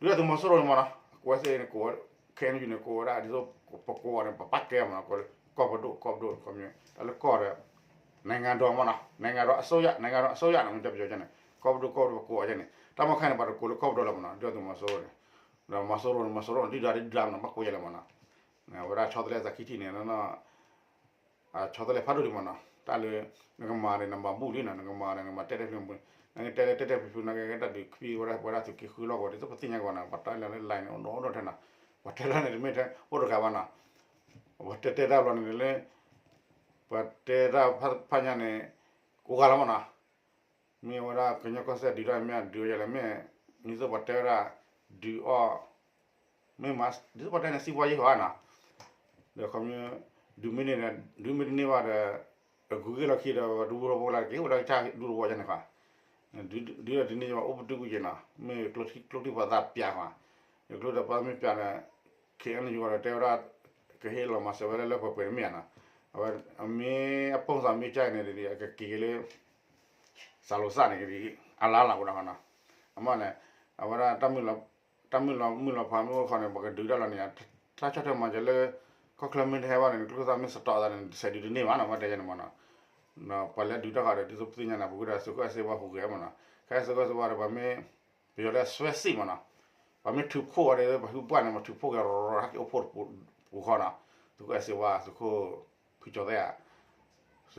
ဒုးဒၣ်သုးမီၤစိရိၤန့ၣ်မးနီၤ အကွဲးသ့ၣ်န့ၣ် ကိးဝဲ ခဲအံၤန့ၣ် ကိးဝဲဒၣ် ဒ်သိးပကိးအီၤန့ၣ် ပပာ်ကဲမးနီၤ ကိးလၢကီၢ်ပဒိၣ် ကီၢ်ပဒိၣ် ခီဖျိ တၢ်လၢကီၢ်ဒီး နိုင်ငံတော်မးနီၤ နိုင်ငံတော်အစိုးရ နိုင်ငံတော်အစိုးရန့ၣ် မ့ၢ်တဲပယီၤန့ၣ် ကီၢ်ပဒိၣ် ကီၢ်ပဒိၣ် ပကိးအီၤန့ၣ် တၢ်မ့ၢ်ခါန့ၣ် ပှၤတကိးလၢကီၢ်ပဒိၣ်လၢမးနီၤ ဒုးဒၣ်သုးမီၤစိရိၤန့ၣ် ဒီးမီၤစိရိၤန့ၣ် မီၤစိရိၤန့ၣ် ဒုၣ်ဒါဒုၣ်ဒါမးနီၤ ဘၣ်ကိးယဲလဲၣ်မးနီၤ အဝဲဒၣ်ဆီတလဲသးခံထံၣ်န့ၣ် ဆီတလဲဖးဒိၣ်လံမးနီၤ တၢ်လၢ နကမၤန့ၣ် နမၤဘူၣ်လံနီၤ နကမၤန့ၣ် နမၤတဲာ်တဲာ်ဖျုးဖျုး နကတဲလၢတဲာ်တဲာ်ဖျုးဖျုး နကဲကဲတၢ်ဒုးခံ ဝဲဒၣ်သုးက့ဃုလီၢ်ကဝီၤ ဒ်သိးပသ့ၣ်ညါကဝီၤနီၤ ပှၤတၢ်လၢလၢ line န့ၣ် အိၣ်ဒိၣ်အိၣ်ဒိၣ်ထဲနီၤ ပှၤတဲလၢန့ၣ် တမ့ၢ်ထဲအိၣ်တဂၤဘၣ်နီၤ ပှၤတဲတဲတၢ်ဘျီန့ၣ်လၢ ပှၤတဲတၢ်ဖးညါန့ၣ် ကိးဂၤလီၤမးနီၤ မ့ၢ်ဝဲဒၣ်ကညီကီၢ်စဲၣ်ဒုးတၢ်မ့ၢ်ဒုးဝဲယဲလဲၣ် မ့ၢ် ဒ်သိးပှၤတဲဝဲဒၣ် ဒုးအီၣ် မ့ၢ်မး ဒ်သိးပှၤတဲန့ၣ် စံးပှၤယ့ၢ်ဃီနီၤ ဒီးခီဖျိ ဒုးမ့ၢ်န့ၢ် ဒုးမ့ၢ်တန့ၢ်ဘၣ်ဒီး အဂုၤက့ၤလီၢ်ခံဒီး ဒူဖိထီဖိလၢက့ၤ အိၣ်လၢကစၢ်ဒူတဝီယဲန့ၣ်ဃီ ဒုးဒီးတန့ၢ်ဘၣ်အိၣ်ပတုာ်ကွံာ်က့ၤနီၤ မ့ၢ်ကျိချံကျိထံၣ်ပှၤသးပၠးဃီ ယကျိဒီးပှၤမ့ၢ်ပၠးန့ၣ် ခဲအံၤန့ၣ် ယဂီၢ်ဒီးတဲဝဲဒၣ် ကဟ့ၣ်လီၤမၤစၢၤဝဲလၢလၢပှဲၤပှဲၤတမ့ၢ်ဧါနီၤ အဝဲ အမ့ၢ်အပိၢ်သးမ့ၢ်ကၢ်အံၤန့ၣ် အကက့ၤက့ၤလၢ စးလိာ်စၢ်န့ၣ် အလါလၢ်အိၣ်ဒီးဃီနီၤ အမ့ၢ်န့ၣ် အဝဲဒၣ် တၢ်မုၢ်လီၤမုၢ်လီၤဖးမ့ၢ်အိၣ်ဃီန့ၣ် ပှၤကဒုးတၢ်လီၤန့ၣ် တၢ်ဆီၣ်ထွဲမၤစၢၤလၢ ခီၣ်ချၢမ့ၢ်တဟဲဘၣ်န့ၣ် နကျိသၣ်မ့ၢ်စတီးသးန့ၣ် တဆဲးဒုးတန့ၢ်ဘၣ်နီၤ မ့ၢ်တဲယဲန့ၣ်မးနီၤ ပှၤလၢဒုးတၢ်ဃီဒီး ဒ်သိးပသ့ၣ်ညါန့ၣ် ပကဒၣ်သုးခိၣ်အဲၣ်စ့ဝါဟူးဂဲၤမးနီၤ ခဲအံၤသုးခိၣ်အဲၣ်စ့ဝါဒီးပှၤမ့ၢ် ပယီၤလၢအစွဲစံးမးနီၤ ပှၤမ့ၢ်ထုးဖှိၣ်အီၤဒီး ပှၤဟုပှၢ်န့ၣ် ပှၤထုးဖှိၣ်က့ၤရီၤရီၤ ဟဲက့ၤအိၣ်ဖှိၣ်ပူၤဃီနီၤ သုးခိၣ်အဲၣ်စ့ဝါ သုးခိၣ်ဖုကၠီၤသဲး သုးခိၣ်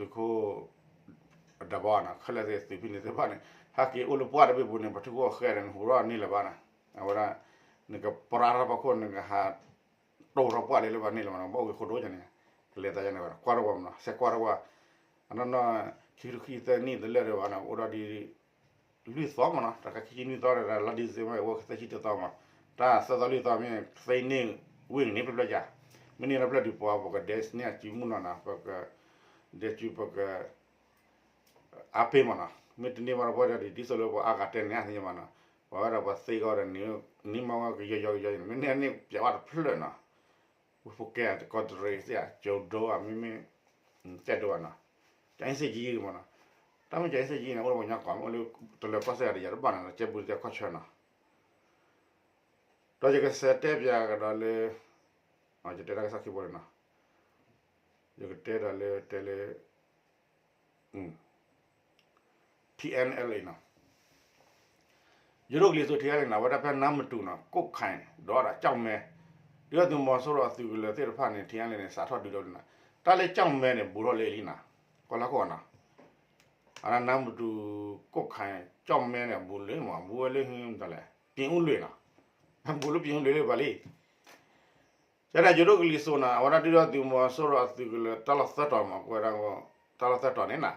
ဒီးဘီနီၤ ခဲလၢာ်သ့ၣ်သုးဖဲန့ၣ်သ့ၣ်တဖၣ်န့ၣ် ဟဲက့ၤအိၣ်လၢပှၢ်တဘ့ၣ်ပူၤန့ၣ် ပှၤထုးဖှိၣ်အီၤဃဲဒီး နဟူးထီၣ်န့ၢ်လၢၤဘၣ်နီၤ အဝဲဒၣ် နကပြါထီၣ်ဖီခိၣ် နကဟးတိၢ်ထီၣ်ပှၢ်လၢလၢဘၣ်န့ၢ်လၢၤဘၣ်နီၤ ဘၣ်အိၣ်က့ၤဃိဒိၣ်န့ၣ် ကလဲၤသးယဲန့ၣ် ကွၢ်တဝီမးနီၤ ဆဲးကွၢ်တဝီ အနီၢ်နီၢ် ခံကထိခံသၢနံၣ်တလၢာ်ဒီးဘၣ်နီၤ အိၣ်ဒီးဒ် လွံၢ်သီမးနီၤ တၢ်ခါခံဆံနွံသီဒီး လါဒံၣ်စ့ဘၢၣ် အိၣ်ကသၢဆံတသီမး တၢ်သၢသီလွံၢ်သီမ့ၢ်သ့န့ၢ်ဝ့ၢ်န့ၣ် ဖျၢၣ်ဖျၢၣ်ယါ မ့ၢ်န့ၢ်လၢဖျၢၣ်ဒုးပှၤ ပကဒဲးန့ၢ်အစုမုၢ်နီၤနီၤ ပက ဒဲးစုပက အါပ့ၤမးနီၤ, မ့ၢ်တန့ၢ်ဘၣ်ဒီးပဝဲဒၣ်ဒ်သိးလၢပှၤအါဂၤတဲန့ၣ် အသ့ၣ်ညါဘၣ်နီၤ, ပှၤဝဲဒၣ်ပှၤသ့ကီးဒီးန့ၣ် န့ၢ်မၤဝဲကယီယီကယီန့ၣ် မ့ၢ်န့ၢ်န့ၢ်ပျဲဝဲတဖျၢၣ်နီၤ, ဝ့ၢ်ဖိကဲတကီၢ်တရံးသ့ၣ်ဧါ ကၠိဒိဧါ မ့မ့ၢ် ကဲဒိဧါနီၤ, ကၠဲအ့စ့ကံမးနီၤ, တၢ်မ့ၢ်ကၠဲအ့စ့ကံန့ၣ် အိၣ်လၢပှၤကညီကီၢ် မ့ၢ်အိၣ်လၢတလၢၤကီၢ်စဲၣ်ဒီးယၤတဘၣ်န့ၣ် ကဲဘူးတကီၢ်ဆၢနီၤ, ဒီးယကစးတဲပၠးကဒီးလၢ ယတဲတၢ်ကစီၣ်ခံဘိန့ၣ်နီၤ, ယကတဲဒီးလၢတဲလၢ ထံအဲလ်အ့နီၤ, ယိၤဒိၣ်ကလံၤစိးထံအဲလ်အ့နီၤ အဝဲဒၣ်ဖဲနါမတူၤနီၤ ကိးခါဒီးကၠီၣ်မဲ ဒုၣ်ဒါသုးမီၤစိရိၤအသုးကလၢၤသ့ၣ်တဖၣ်န့ၣ် ထံအဲလ်အ့န့ၣ် စးထီၣ်ဒုးဒီးန့ၣ်, တၢ်လၢကၠီၣ်မဲန့ၣ် ဘူးထီၣ်လၢအလံနီၤ, ကီၢ်လၢခိၣ်နီၤ, အနါမတူၤ ကိးခါ ကၠီၣ်မဲန့ၣ် ဘူးလၢမး ဘူးဝဲလၢဟံမတၤလဲၣ် ပြင်ဦးလွင်နီၤ, ဘူးလၢ ပြင်ဦးလွင်လၢပှၤလံ ကန့ၣ် ယိၤဒိၣ်ကလံၤစိးနီၤ အဝဲဒၣ်ဒုၣ်ဒါသုးမီၤစိရိၤအသုးကလၢၤတၢ်လီၢ်သၢတီၤမး ကွဲးဒၣ် တၢ်လီၢ်သၢတီၤန့ၣ်နီၤ,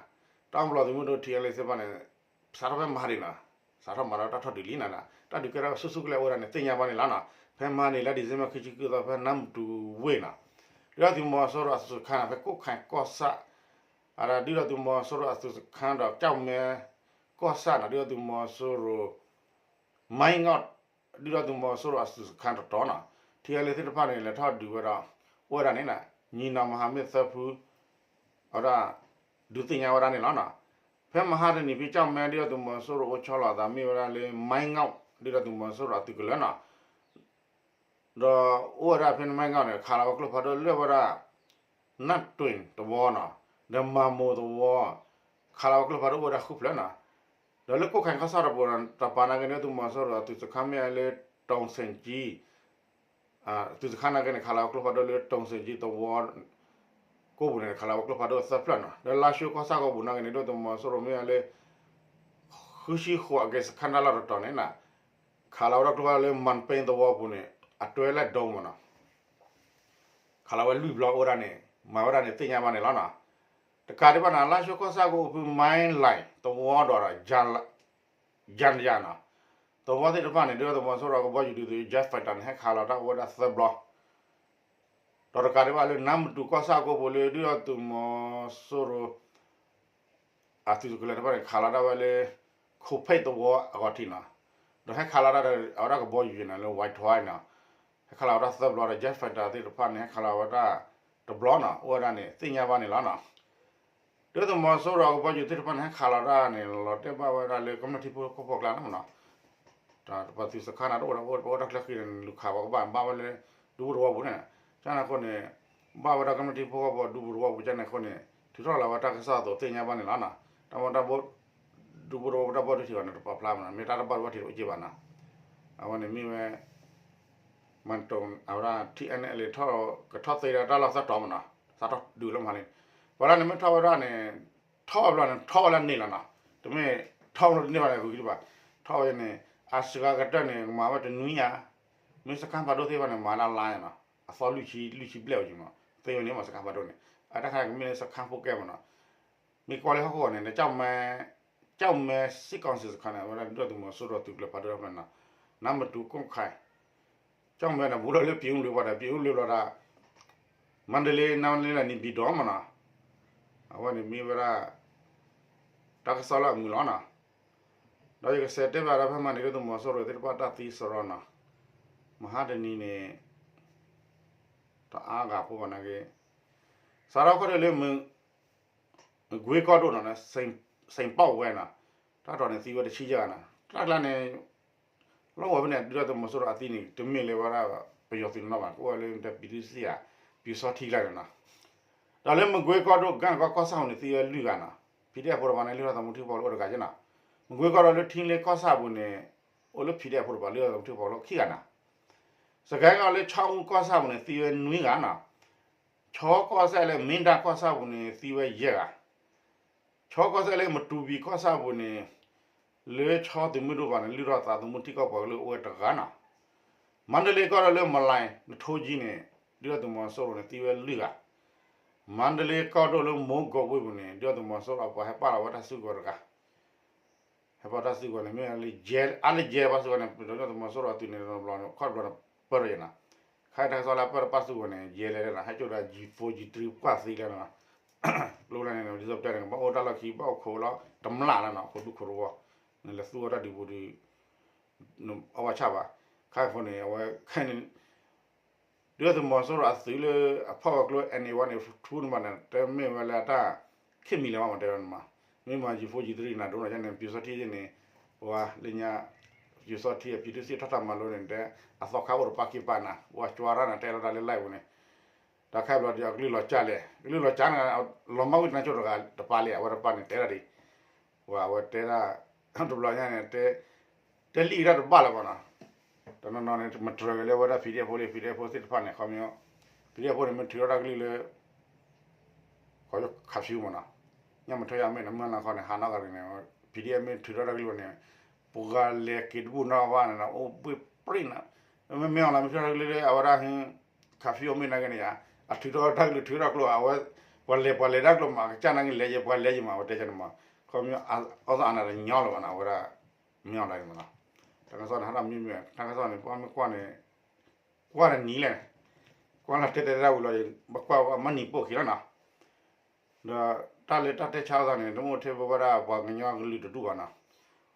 တၢ်အီၣ်ဘျီသုးမုၢ်ဒိၣ်ထံအလံသ့ၣ်တဖၣ်န့ၣ် စးထီၣ်ဖဲမဟါဒံးနီၤ, စးထီၣ်မၤဒီးတၢ်ထီၣ်ဒုးလံနီၤ, တၢ်ဒုးကဲထီၣ်ဆူၣ်ဆူၣ်ကလဲာ်အိၣ်ဝဲဒၣ်န့ၣ် သ့ၣ်ညါဘၣ်န့ၣ်လီၤနီၤ, ဖဲမဟါန့ၣ် လါဒံၣ်စ့ဘၢၣ်ခံဆံဃုသီ ဖဲနါမတူၤဝ့ၢ်နီၤ, ဒုၣ်ဒါသုးမီၤစိရိၤအသုးစခါနီၤ ဖဲကိးခါကီၢ်ဆၣ် အဒၣ်ဒုၣ်ဒါသုးမီၤစိရိၤအသုးစခါဒီးကၠီၣ်မဲ ကီၢ်ဆၣ်နီၤ ဒုၣ်ဒါသုးမီၤစိရိၤ မၤအ့ၣ်ငီၣ် ဒုၣ်ဒါသုးမီၤစိရိၤအသုးစခါတတီၤနီၤ, ထံအလံသ့ၣ်တဖၣ်န့ၣ် လဲၤထီၣ်ဒုးဝဲဒီး အိၣ်ဝဲဒၣ်န့ၣ်နီၤ, ညီနောင်မဟာမိတ်သၢဖု အဝဲဒၣ် ဒုးသ့ၣ်ညါဝဲဒၣ်န့ၣ်လီၤနီၤ, ဖဲမဟါတနံၤဖဲကၠီၣ်မဲ ဒုၣ်ဒါသုးမီၤစိရိၤအိၣ်ဆီလီၤအသးမ့ၢ်ဝဲဒၣ်လၢ မၤအ့ၣ်ငီၣ် ဒုၣ်ဒါသုးမီၤစိရိၤအသုးကလၢၤနီၤ ဒီးအိၣ်ဝဲဒၣ်ဖဲန့ၣ် မၤအ့ၣ်ငီၣ်န့ၣ် ခးလီၤဝဲကျိဖးဒိၣ်လၢဝဲဒၣ် နၢ်တွ့ၣ်သဝီနီၤ, ဒီးမၤမိၢ်သဝီ, ခးလီၤဝဲကျိဖးဒိၣ်အိၣ်ဝဲဒၣ်ဃုဖျၢၣ်နီၤ, ဒီးလၢကိးခါကီၢ်ဆၣ်တပူၤ တပၤနာ်က့န့ၣ် သုးမီၤစိရိၤအသုးစခါမ့ၢ်ဝဲလၢ တိၢ်စ့ၣ်ကၠံ သုးစခါနာ်က့န့ၣ် ခးလီၤဝဲကျိဖးဒိၣ်လၢ တိၢ်စ့ၣ်ကၠံသဝီ ကိးပူၤန့ၣ် ခးလီၤဝဲကျိဖးဒိၣ်သၢဖျၢၣ်နီၤ, ဒီးလါၡိကီၢ်ဆၣ်ကီၢ်ပူၤနာ်က့န့ၣ် ဒုၣ်ဒါသုးမီၤစိရိၤမ့ၢ်ဝဲလၢ ဃုဆံဃိးအက့စခါတၢ်လီၢ်တတီၤန့ၣ်နီၤ, ခးလီၤဝဲဒၣ်ကျိဖးဒိၣ်လၢ မၢၣ်ပ့သဝီပူၤန့ၣ် အတွဲလၢဒိမးနီၤ ခးလီၤဝဲလွံၢ်ဘျီအိၣ်ဝဲဒၣ်န့ၣ် မၤဝဲဒၣ်န့ၣ် သ့ၣ်ညါဘၣ်န့ၣ်လီၤနီၤ, တကးဒံးဘၣ်န့ၣ် လါၡိကီၢ်ဆၣ်ကီၢ်ပူၤဖဲ မၤအ့ၣ်လၢၣ်သဝီဒီး ယၣ်ယၣ်နီၤ, သဝီသ့ၣ်တဖၣ်န့ၣ် ဒုၣ်ဒါသုးမီၤစိရိၤကဘီယူၤဒုးသုး jet fighter န့ၣ် ဟဲခးလီၤတၢ်အိၣ်ဝဲဒၣ်သၢဘျီ ဒီးတကးဒံးဘၣ်လၢ နါမတူၤကီၢ်ဆၣ်ကီၢ်ပူၤလၢ ဒုၣ်ဒါသုးမီၤစိရိၤ အသုးကလၢၤတဖၣ်န့ၣ် ခးလီၤဒၣ်ဝဲလၢ ခိၣ်ဖ့ၣ်သဝီအဂီၢ်ထံးနီၤ, ဒီးဟဲခးလီၤဒၣ်ဒီး အဝဲဒၣ်ကဘီယူၤန့ၣ်လၢ ဝဲထွဲနီၤ, ဟဲခးလီၤဝဲဒၣ်သၢဘျီဒီး jet fighter သ့ၣ်တဖၣ်န့ၣ် ဟဲခးလီၤဝဲဒၣ်တဘျီနီၤ, အိၣ်ဝဲဒၣ်န့ၣ် သ့ၣ်ညါဘၣ်န့ၣ်လီၤနီၤ. ဒုၣ်ဒါသုးမီၤစိရိၤကဘီယူၤသ့ၣ်တဖၣ်န့ၣ် ဟဲခးလီၤဒၣ်န့ၣ် လီၤတဲာ်ဘၣ်ဝဲဒၣ်လၢကမျၢၢ်ထံဖိကီၢ်ဖိအကျါန့ၣ်မနီၤ, တၢ်ပှၤသုးစခါန့ၣ် တအိၣ်ဒီးအိၣ် ပအိၣ်တၢ်ချၢဃံန့ၣ် လူၤခးပှၤကဘၣ် ဘၣ်ဝဲလၢ ဒူပူၤသဝီပူၤန့ၣ်, ကန့ၣ်အဃိန့ၣ် ဘၣ်ဝဲဒၣ်ကမျၢၢ်ထံဖိကီၢ်ဖိဒူပူၤသဝီပူၤကန့ၣ်အဃိန့ၣ် ထုးထီၣ်လီၤဝဲတၢ်ကစီၣ်အသိးသ့ၣ်ညါဘၣ်န့ၣ်လီၤနီၤ. တၢ်မ့ၢ်တၢ်ဘိ ဒူပူၤသဝီပူၤတၢ်ဘီဒုးထံၣ်အီၤန့ၣ် တပာ်ဖျါမနီၤ, မ့ၢ်တၢ်တဘၣ်ဒိဘၣ်ထံးတအိၣ်က့ဘၣ်နီၤ. အဝဲန့ၣ်မ့ၢ်ဝဲ မၤတၢ် အဝဲဒၣ် ထံအဲလ်အ့ ကထီၣ်သ့ဒၣ်တၢ်လီၢ်သၢတီၤမနီၤ, စးထီၣ်ဒုးလၢမဟါန့ၣ်, ပှၤလၢန့ၣ်မ့ၢ်ထီၣ်ဝဲဒၣ်န့ၣ် ထီၣ်ဝဲဘျီန့ၣ် ထီၣ်ဝဲလၢန့ၣ်လီၤနီၤ. တမ့ၢ်ထီၣ်ဝဲလၢတန့ၢ်ဘၣ်န့ၣ် ဂုာ်ကံဘၣ်, ထီၣ်ဝဲန့ၣ် အစှၤကတၢၢ်န့ၣ် ကမၤဝဲတနွံညါ, မ့ၢ်စခါဖးဒိၣ်သ့ၣ်တဖၣ်န့ၣ် မၤလၢလါညါနီၤ, အသီလွံၢ်ဆံ လွံၢ်ဆံဘျဲၣ်အိၣ်က့မနီၤ, သ့ဝဲန့ၣ်မ့ၢ်စခါဖးဒိၣ်န့ၣ်, အတၢ်ခါန့ၣ် ကမ့ၢ်လၢစခါဖိကဲမနီၤ. မ့ၢ်ကွၢ်လၢဟီၣ်ခိၣ်ဂီၤန့ၣ် ကၠီၣ်မဲ စ့ၢ်ကီးစ့ၢ်စခါန့ၣ် အဝဲဒၣ်ဒုၣ်ဒါသုးမီၤစိရိၤသုးကလၢၤဖးဒိၣ်တဖျၢၣ်နီၤ, နါမတူၤကိးခါ ကၠီၣ်မဲန့ၣ် ဘူးထီၣ်လၢ ပြင်ဦးလွင် ဘၣ်ဒီး ပြင်ဦးလွင် ဘျီဒီး မါဒလ့ နါမါဒလ့ န့ၣ် ဘံၣ်ဒီမနီၤ, အဝဲန့ၣ်မ့ၢ်ဝဲဒၣ် တၢ်ကစီၣ်လၢအမုာ်လီၤနီၤ. ဒီးယကစးတဲဘၣ်ဒီးဖဲမဟါန့ၣ် ဒုၣ်ဒါသုးမီၤစိရိၤသ့ၣ်တဖၣ်တၢ်သံစရီနီၤ, မဟါတနံၤန့ၣ် တအါဂၤဖိဘၣ်နာ်က့, စးထီၣ်ခီၣ်ထံးလၢ မကွ့ကီၢ်ဒိၣ်နီၤ, စ့ၣ်ပီၣ်ဝဲနီၤ, တၢ်တီၤန့ၣ်သံဝဲတဆံယဲၢ်ဂၤနီၤ, တၢ်ကျါန့ၣ် လီၢ်ဝဲဖဲန့ၣ် ဒုၣ်ဒါသုးမီၤစိရိၤအသံန့ၣ် တမ့ၢ်လၢဝဲဒၣ် ပယီၤသုးနီတဘ့ၣ်ဘၣ်, ကအိၣ်ဝဲလၢ ပြည်သူ့စစ် ပျူစောထီးကျါန့ၣ်နီၤ. ဒီးလၢမကွ့ကီၢ်ဒိၣ် ကၣ်ကီကီၢ်ဆၣ်ပူၤန့ၣ် သံဝဲလွံၢ်ဂၤနီၤ, PDF ဖိတပၤန့ၣ် လုၢ်ထီၣ်သးသမူထံဖိလၢအိၣ်တဂၤက့နီၤ. မကွ့ကီၢ်ဒိၣ်လၢထံလ့ကီၢ်ဆၣ်ပူၤန့ၣ် အိၣ်လၢ PDF ဖိတပၤလုၢ်ထီၣ်သးသမူထံဖိလၢခံဂၤနီၤ. စကဲကီၢ်လၢခၠီအူကီၢ်ဆၣ်ပူၤန့ၣ် သံဝဲနွံဂၤနီၤ. ခၠီကီၢ်စဲၣ်လၢမ့ၢ်ဒၣ်ကီၢ်ဆၣ်ပူၤန့ၣ် သံဝဲယဲၢ်ဂၤ ခၠီကီၢ်စဲၣ်လၢမတူၤဘံၣ်ကီၢ်ဆၣ်ပူၤန့ၣ် လၢခၠီသုးမုၢ်ဒိၣ်ဘၣ်န့ၣ် လုၢ်ထီၣ်သးသမူထံကီၢ်ပှၤကလုာ်အိၣ်ဝဲတဂၤနီၤ. မါဒလ့ကီၢ်ဒိၣ်လၢမလၢ်နထိကံန့ၣ် ဒုၣ်ဒါသုးမီၤစိရိၤန့ၣ် သံဝဲလွံၢ်ဂၤ. မါဒလ့ကီၢ်ဒိၣ်လၢမိၢ်ကီၢ်ဝ့ၢ်ပူၤန့ၣ် ဒုၣ်ဒါသုးမီၤစိရိၤအပှၤဟဲပာ်လီၤဝဲတၢ်စုကဝဲၤတဂၤ ဟဲပာ်တၢ်စုကဝဲၤန့ၣ် မ့ၢ်လၢ အါလၢယဲၢ်ပှၤစုကဝဲၤန့ၣ် ဒုၣ်ဒါသုးမီၤစိရိၤအသုးန့ၣ် တဘျီခီၣ်တဘျီန့ၣ် ပၢၢ်ထီၣ်ယဲၢ်နီၤ. ခါအံၤတၢ်ကစီၣ်လၢအပၢၢ်တၢ်ပာ်စုကဝဲၤန့ၣ် ယဲၢ်လဲၣ်လၢနီၤ ဟဲကၠိၣ်ဒီး G four G three ပှၢ်သံလၢနီၤ. ကျိလၢန့ၣ် ဒ်သိးပတဲန့ၣ် ကဘၣ်အိၣ်တၢ်လီၢ်ခံ ဘၣ်အိၣ်ခိးလီၤ တမျၢ်လီၤနီၤ ခိးဒူခိးတဝီ, နလဲၤသူအီၤတၢ်ဒုးပူၤဒီး အီၣ်ဘၣ်ဆၣ်ဘၣ်, ခါအံၤအဃိန့ၣ် အဝဲခဲအံၤန့ၣ် ဒုၣ်ဒါသုးမီၤစိရိၤအသုးလၢအဖီၣ်ဝဲကျိ NA one န့ၣ် ထူန့ၣ်ဘၣ်န့ၣ် တမ့ၢ်ဝဲလၢအတၢ်ခံမံၤလၢၤဘၣ်မး တဲဝဲန့ၣ်မး, မ့ၢ်မၤ G four G three နၤဒိၣ်နီၤန့ၣ် ပျူစောထီးန့ၣ် ပှၤလၢညါ ပျူစောထီး အပျူးထူစ့ၣ်ထီၣ်တၢ်မၤလိန့ၣ် တဲ အသီခါအိၣ်တပၣ်ခံပၣ်နၤ ပှၤကၠွါရၣ်နၤ တဲလီၤတၢ်လၢ live ပူၤန့ၣ် တၢ်ခဲဘျီဒီးအကလုၢ်လီၤကၢ်လဲၣ် ကလုၢ်လီၤကၢ်န့ၣ် လီၤမၢ်ဝံၤတနၢ်ဆိတဂၤတပၢ်လံ အဝဲတပၢ်န့ၣ် တဲဒၣ်ဒံး ပှၤအဝဲတဲဒၣ် တဘျီညါန့ၣ် တဲလံတၢ်တဘၣ်လၢၤဘၣ်နီၤ, တနီၤနီၤန့ၣ် မတြၢၤက့ၤလၢဝဲဒၣ် PDF ဖိလံ PDF ဖိသ့ၣ်တဖၣ်န့ၣ် ခီမ့ၢ် PDF ဖိန့ၣ် မ့ၢ်ထုးထီၣ်တၢ်ကလုၢ်လၢ ခီ curfew မးနီၤ, ညၣ်မထၢယၤမ့ၢ်နမုၢ်လၢ်ခီန့ၣ် ဟးနီၢ်ဂၤန့ၣ် PDF မ့ၢ်ထုးထီၣ်တၢ်ကလုၢ်ဝဲန့ၣ် ပှၤလဲၤက့ၤတဘူၣ်နီၢ်ဘၣ်န့ၣ် အိၣ်ဘှ့ၣ်ပြံၣ်နီၤ, မ့မ့ၢ်အီၤလီၤ မ့ၢ်ထုးထီၣ်တၢ်ကလုၢ်လၢအဝဲဒၣ် curfew မ့ၢ်နာ်က့န့ၣ်ယါ, အထုးထီၣ်တၢ်ကလုၢ်ထုးထီၣ်ကျိ အဝဲ ပှၤလဲၤပှၤလဲၤတၢ်ကျိမး အကစၢ်နာ်က့လဲၤယဲ ပှၤလဲၤယဲမး အဝဲတဲန့ၣ်မး, ခီမ့ၢ်အီၣ်သးအနၢ်တညီလၢၤဘၣ်နီၤ အဝဲဒၣ် မ့ၢ်အီၤလီၤန့ၣ်မးနီၤ, တၢ်ကစီၣ်န့ၣ် ဟးထီၣ်မ့ၢ်မ့ၢ် တၢ်ကစီၣ်န့ၣ် ပမ့ၢ်ကွၢ်န့ၣ် ကွၢ်တနံၤလဲၣ်, ကွၢ်လၢတဲတဲဒၣ်ဝံၤလီၤ ဘၣ်ကွၢ်မ့ၢ်နံၤပိၢ်ခံလီၤနီၤ, ဒီးတၢ်လၢတၢ်တဲဆါလိာ်သးန့ၣ် တမ့ၢ်ထဲပဝဲဒၣ်ပှၤကညီကလုာ်တဒူၣ်ဘၣ်နီၤ,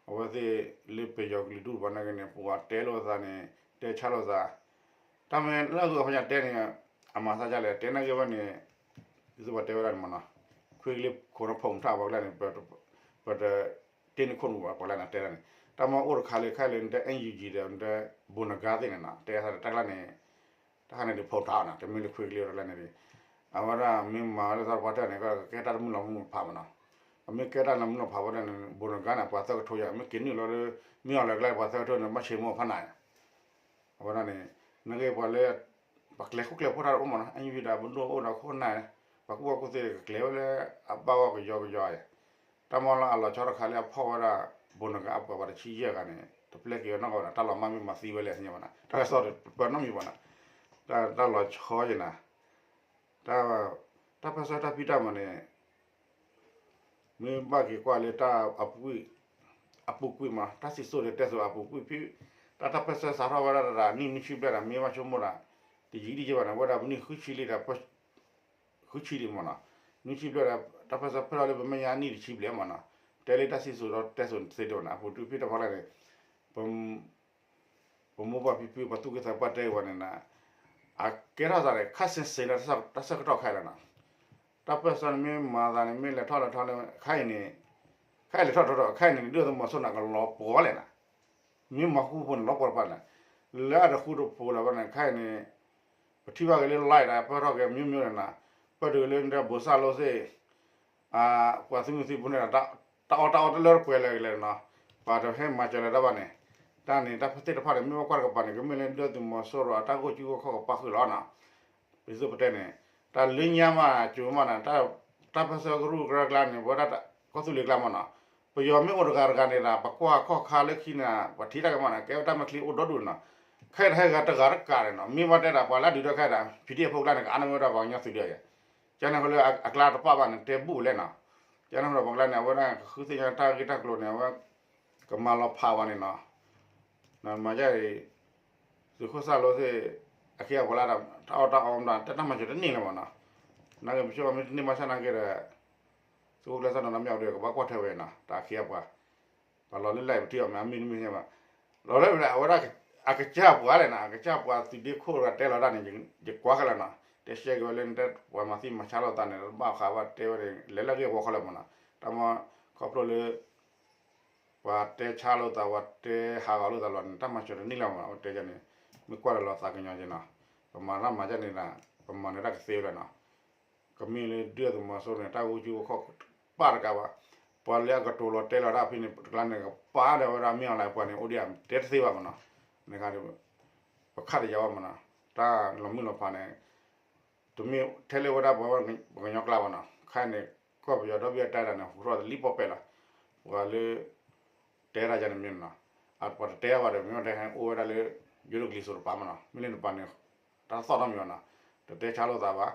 အဝဲသ့ၣ်လၢပယီၤကလုာ်တဒူၣ်ဘၣ်နာ်က့န့ၣ် ပှၤတဲလိာ်သးန့ၣ် တဲဆါလိာ်သး, တၢ်မ့ၢ်လၢအဂုၤအဖီညါတဲန့ၣ် အမၤသးဒ်လဲၣ် တဲနာ်က့ဝဲန့ၣ် ဒ်သိးပှၤတဲဝဲဒၣ်န့ၣ်မးနီၤ, ခွ့ကလ့ခိၣ်နဖီၣ်မုၢ်ထၣ်ပှၤကလၢန့ၣ် ပ တ့န့ၢ်ခိၣ်နူာ်ဘၣ် ပှၤလၢန့ၣ်တဲဒၣ်န့ၣ်, တၢ်မ့ၢ်အိၣ်တခါလၢခဲလၢာ်နတဲ NUG ဒီးနတဲ ဘိၣ်နဂါသ့ၣ်န့ၣ်နီၤ တဲသးတၢ်ကျါန့ၣ် တၢ်ခါန့ၣ်ဒုးဖီၣ်ထီၣ်နီၤ တမ့ၢ်လၢခွ့ကလ့တၢ်ကျါန့ၣ်ဒုး, အဝဲဒၣ်မ့ၢ်မၤလၢသးပှၤတၢ်န့ၣ် ကကဲတၢ်တမုၢ်လီၤမုၢ်လီၤဖးမးနီၤ, ပမ့ၢ်ကဲတၢ်လီၤမုၢ်လီၤဖးဝဲဒၣ်န့ၣ် ဘိၣ်နဂါန့ၣ် ပှၤသၢကထိယၤ မ့ၢ်က့ၤနုာ်လီၤလၢ မ့ၢ်အီၤလၢကျါ ပှၤသၢကထိန့ၣ် ဘၣ်ဆ့မိၢ်ဖးနၤ အဝဲဒၣ်န့ၣ် နာ်က့ပှၤလၢ ပကျဲၤခိၣ်ကျဲၤဖိတၢ်တအိၣ်မးနီၤ အယူဒၣ်ပဒိၣ်အိၣ်ဒီးခိၣ်နၢ်, ပှၤကူၣ်ဘၣ်ကူၣ်သ့ကကျဲၤဝဲလၢအဘၣ်ဂီၢ်ကယီကယီအံၤ, တၢ်မ့ၢ်လၢအလီၤဆီတခါလၢအဖီၣ်ဝဲဒၣ် ဘိၣ်နဂါအပှၤပှၤတဆံယဲၢ်ဂၤန့ၣ် တပျဲက့ၤဝဲနီၢ်ကီၢ်ဘၣ်နီၤ တၢ်လီၤမၢ်မ့ၢ်မၤသံဝဲလဲၣ်သ့ၣ်ညါဘၣ်နီၤ တၢ်ကစီၣ်တပၢၢ်နီတမံၤဘၣ်နီၤ, တၢ်လီၤဆီယံၤနီၤ, တၢ် တၢ်ပၢၢ်ဆၢတၢ်ဖံးတၢ်မၤန့ၣ် မ့ၢ်ဘၣ်က့ၤကွၢ်လၢတၢ်အပူၤကွံာ်, အပူၤကွံာ်မး တၢ်စံၣ်စိၤန့ၣ်တဲစိၤအပူၤကွံာ်ဖံး, တၢ်တၢ်ပၢၢ်ဆၢစးထီၣ်ဝဲဒၣ်တၢ်နံၣ်နွံဆံဘျဲၣ်ဒီး မ့ၢ်ဘၣ်ဆိကမိၣ်ဒီး တယံာ်ဒံးယဲၢ်ဘၣ်န့ၣ် ဝဲဒၣ်ပနံၣ်ဃုဆံလံဒီး ဃုဆံဒံးမးနီၤ, နွံဆံဘျဲၣ်ဒီး တၢ်ပၢၢ်ဆၢဖဲလီၤလၢပမဲာ်ညါနံၣ်တဆံဘျဲၣ်မးနီၤ, တဲလၢတၢ်စံၣ်စိၤဒီးတဲစိၤသ့တအိၣ်နီၤ အပူၤကွံာ်ဖံးတၢ်ဖီလာ်န့ၣ် ပမိၢ်ပၢ်ဖံဖု ပှၤသူၣ်က့သးပှၢ်တဲဝဲန့ၣ်နီၤ, အကဲထီၣ်သးန့ၣ် ခါဆ့ဆ့လၢတၢ်ဆၢကတီၢ်ခဲလၢာ်နီၤ, တၢ်ပၢၢ်ဆၢန့ၣ်မ့ၢ်မၤသးန့ၣ် မ့ၢ်လဲၤထီၣ်လဲၤထီၣ်လၢခါအံၤန့ၣ်, ခါအံၤလဲၤထီၣ်ထီၣ်ထီၣ် ခါအံၤန့ၣ် ဒုၣ်ဒါသုးမီၤစိရိၤန့ၣ် ကလီၤပှီၤလဲၣ်နီၤ, မ့ၢ်မၤဃူဖိန့ၣ် လီၤပှီၤတပှၢ်လဲၣ်, လၢအတဃူတဖိးလၢၤဘၣ်န့ၣ် ခါအံၤန့ၣ် ပထံၣ်ဘၣ်က့ၤလၢ live ဒီးပၢၢ်ထီၣ်က့ၤ မျိုးမျိုး န့ၣ်နီၤ, ပၢၢ်တုၤလၢနတဲဘိၣ်စၢ်လိသ့ၣ် ပှၤသုးမုၢ်သံၣ်ဘိန့ၣ်ဒီး တၢ်အီၣ်တၢ်အီတလၢတပှဲၤလၢာ်ကလဲာ်နီၤ, ပှၤတဟဲမၤစၢၤလၢၤတၢ်ဘၣ်န့ၣ်, တၢ်န့ၣ် တၢ်သ့ၣ်တဖၣ်န့ၣ် မ့ၢ်ဘၣ်ကွၢ်တကပၤန့ၣ် ကမ့ၢ်လၢဒုၣ်ဒါသုးမီၤစိရိၤအတၢ်ဂိၢ်ကၠူဂိၢ်ခီၣ်ကပၣ်ဃုာ်လီၤနီၤ, ပသုးပတဲန့ၣ်, တၢ်လၢညါမး ကၠိမးနီၤ, တၢ်ပၢၢ်ဆၢကရူၢ်ကရၢကျါန့ၣ် ပဝဲဒၣ်ကီၢ်သူလ့ၤကျါမးနီၤ, ပယီၤမ့ၢ်အိၣ်တဂၤတဂၤန့ၣ်ဒီး ပကွၢ်ခီၣ်ခါလၢခံန့ၣ် ပထံၣ်တၢ်ကမးနီၤ ကဲဝဲတၢ်မဲာ်ချံအိၣ်ဒီဒူၣ်နီၤ, ခဲအံၤတဟဲဂၤတဂၤတကးန့ၣ်နီၤ မ့ၢ်ဘၣ်တဲဒၣ်ပှၤလၢအဒုးတၢ်ခဲအံၤဒီး PDF ဖိကျါန့ၣ် ကအါန့ၢ်ဝဲဒၣ်ပှၤကညီသုးဒ်အံၤ, ကန့ၣ်ဃိလၢအ အကျါတပာ်ဘၣ်န့ၣ် တဲဘူၣ်လဲၣ်နီၤ, ကန့ၣ်ဃိဒီးပှၤကျါန့ၣ် အဝဲဒၣ်ကဃုသ့ၣ်ညါတၢ်ဂ့ၢ်တၢ်ကျိၤန့ၣ် အဝဲ ကမၤလီၤဖးဝဲန့ၣ်နီၤ, နမၤဒ်အံၤ သုးခိၣ်စၢ်လိသ့ၣ် အခ့အပှၤလၢတၢ်အီၣ်တၢ်အီမး တၢ်တၢ်မၤစၢၤတန့ၢ်လၢၤမးနီၤ, နာ်က့ပဆိကမိၣ်မ့ၢ်တန့ၢ်ဘၣ်ဆၣ်နာ်က့ဒီး သုးခိၣ်ကျၢၢ်စၢ်နီၢ်နီၢ်မ့ၢ်အီၤဒီး ကဘၣ်ကွၢ်ထွဲဝဲနီၤ တၢ်အခ့အပှၤ, ပှၤလီၤလၢလဲၣ်ပထံၣ်အီၤမ့ၢ်အမ့ၢ်တမ့ၢ်ဘၣ်, လီၤလၢအဝဲဒၣ် အကစၢ်ပှၤလဲၣ်နီၤ အကစၢ်ပှၤသုးဒ့ခိၣ်တဂၤတဲလီၤတၢ်န့ၣ် ယကွၢ်ခဲလၢာ်နီၤ တဲရှဲက့ၤဝဲလၢနတဲပှၤမၤသံမၤဆါလိာ်သးန့ၣ် တဘၣ်ဃးဘၣ်တဲဝဲန့ၣ် လဲၤလၢအဂ့ၢ်အဝီခဲလၢာ်မးနီၤ, တၢ်မ့ၢ်ခီဖျိလၢ ပှၤတဲဆါလိာ်သး ပှၤတဲဟးဂီၤလိာ်သးလီၤန့ၣ် တၢ်မၤစၢၤတန့ၢ်လၢၤမးနီၤ အဝဲတဲန့ၣ် မ့ၢ်ကွၢ်ဒီးလီၤသးကညီၤက့ၤနီၤ, ပမၤတၢ်မၤဒ်န့ၣ်ဒီး ပမၤန့ၢ်တၢ်ကသ့ဝဲလၢနီၤ, ကမ့ၢ်လၢဒုၣ်ဒါသုးမီၤစိရိၤန့ၣ် တၢ်ဂိၢ်ကၠူဂိၢ်ခီၣ်ပၣ်တကးဘၣ်, ပှၤလၢအကတိၤလီၤတဲလီၤတၢ်ဖဲန့ၣ် တကျါန့ၣ် ကပာ်ဒီးဝဲဒၣ်မ့ၢ်အီၤလၢပှၤန့ၣ် အိၣ်ဒံးဧါ တဲတသ့ဘၣ်မးနီၤ, န့ၣ်ခါ ပခါတယၤဘၣ်မးနီၤ, တၢ်လီၤမုၢ်လီၤဖးန့ၣ် တမ့ၢ်ထဲလၢဝဲဒၣ်ပှၤ ပှၤကညီကျါဘၣ်နီၤ, ခဲအံၤန့ၣ် ကီၢ်ပယီၤဒီဘ့ၣ်အတၢ်ဒၣ်န့ၣ် ဟူထီၣ်တလံၣ်ပီၣ်ပဲၣ်လီၤ, ပှၤလၢ တဲဒၣ်ယၤန့ၣ်မ့ၢ်နီၤ, ပှၤတတဲဘၣ်ဒီး မ့ၢ်တဲဟဲအိၣ်ဝဲဒၣ်လၢ ယိၤဒိၣ်ကလံၤစိးတပၤမးနီၤ, မ့ၢ်လၢတပၤန့ၣ် တၢ်သီၣ်ထီၣ်မ့ၢ်ဘၣ်နီၤ, တတဲဆါလိာ်သးဘၣ်,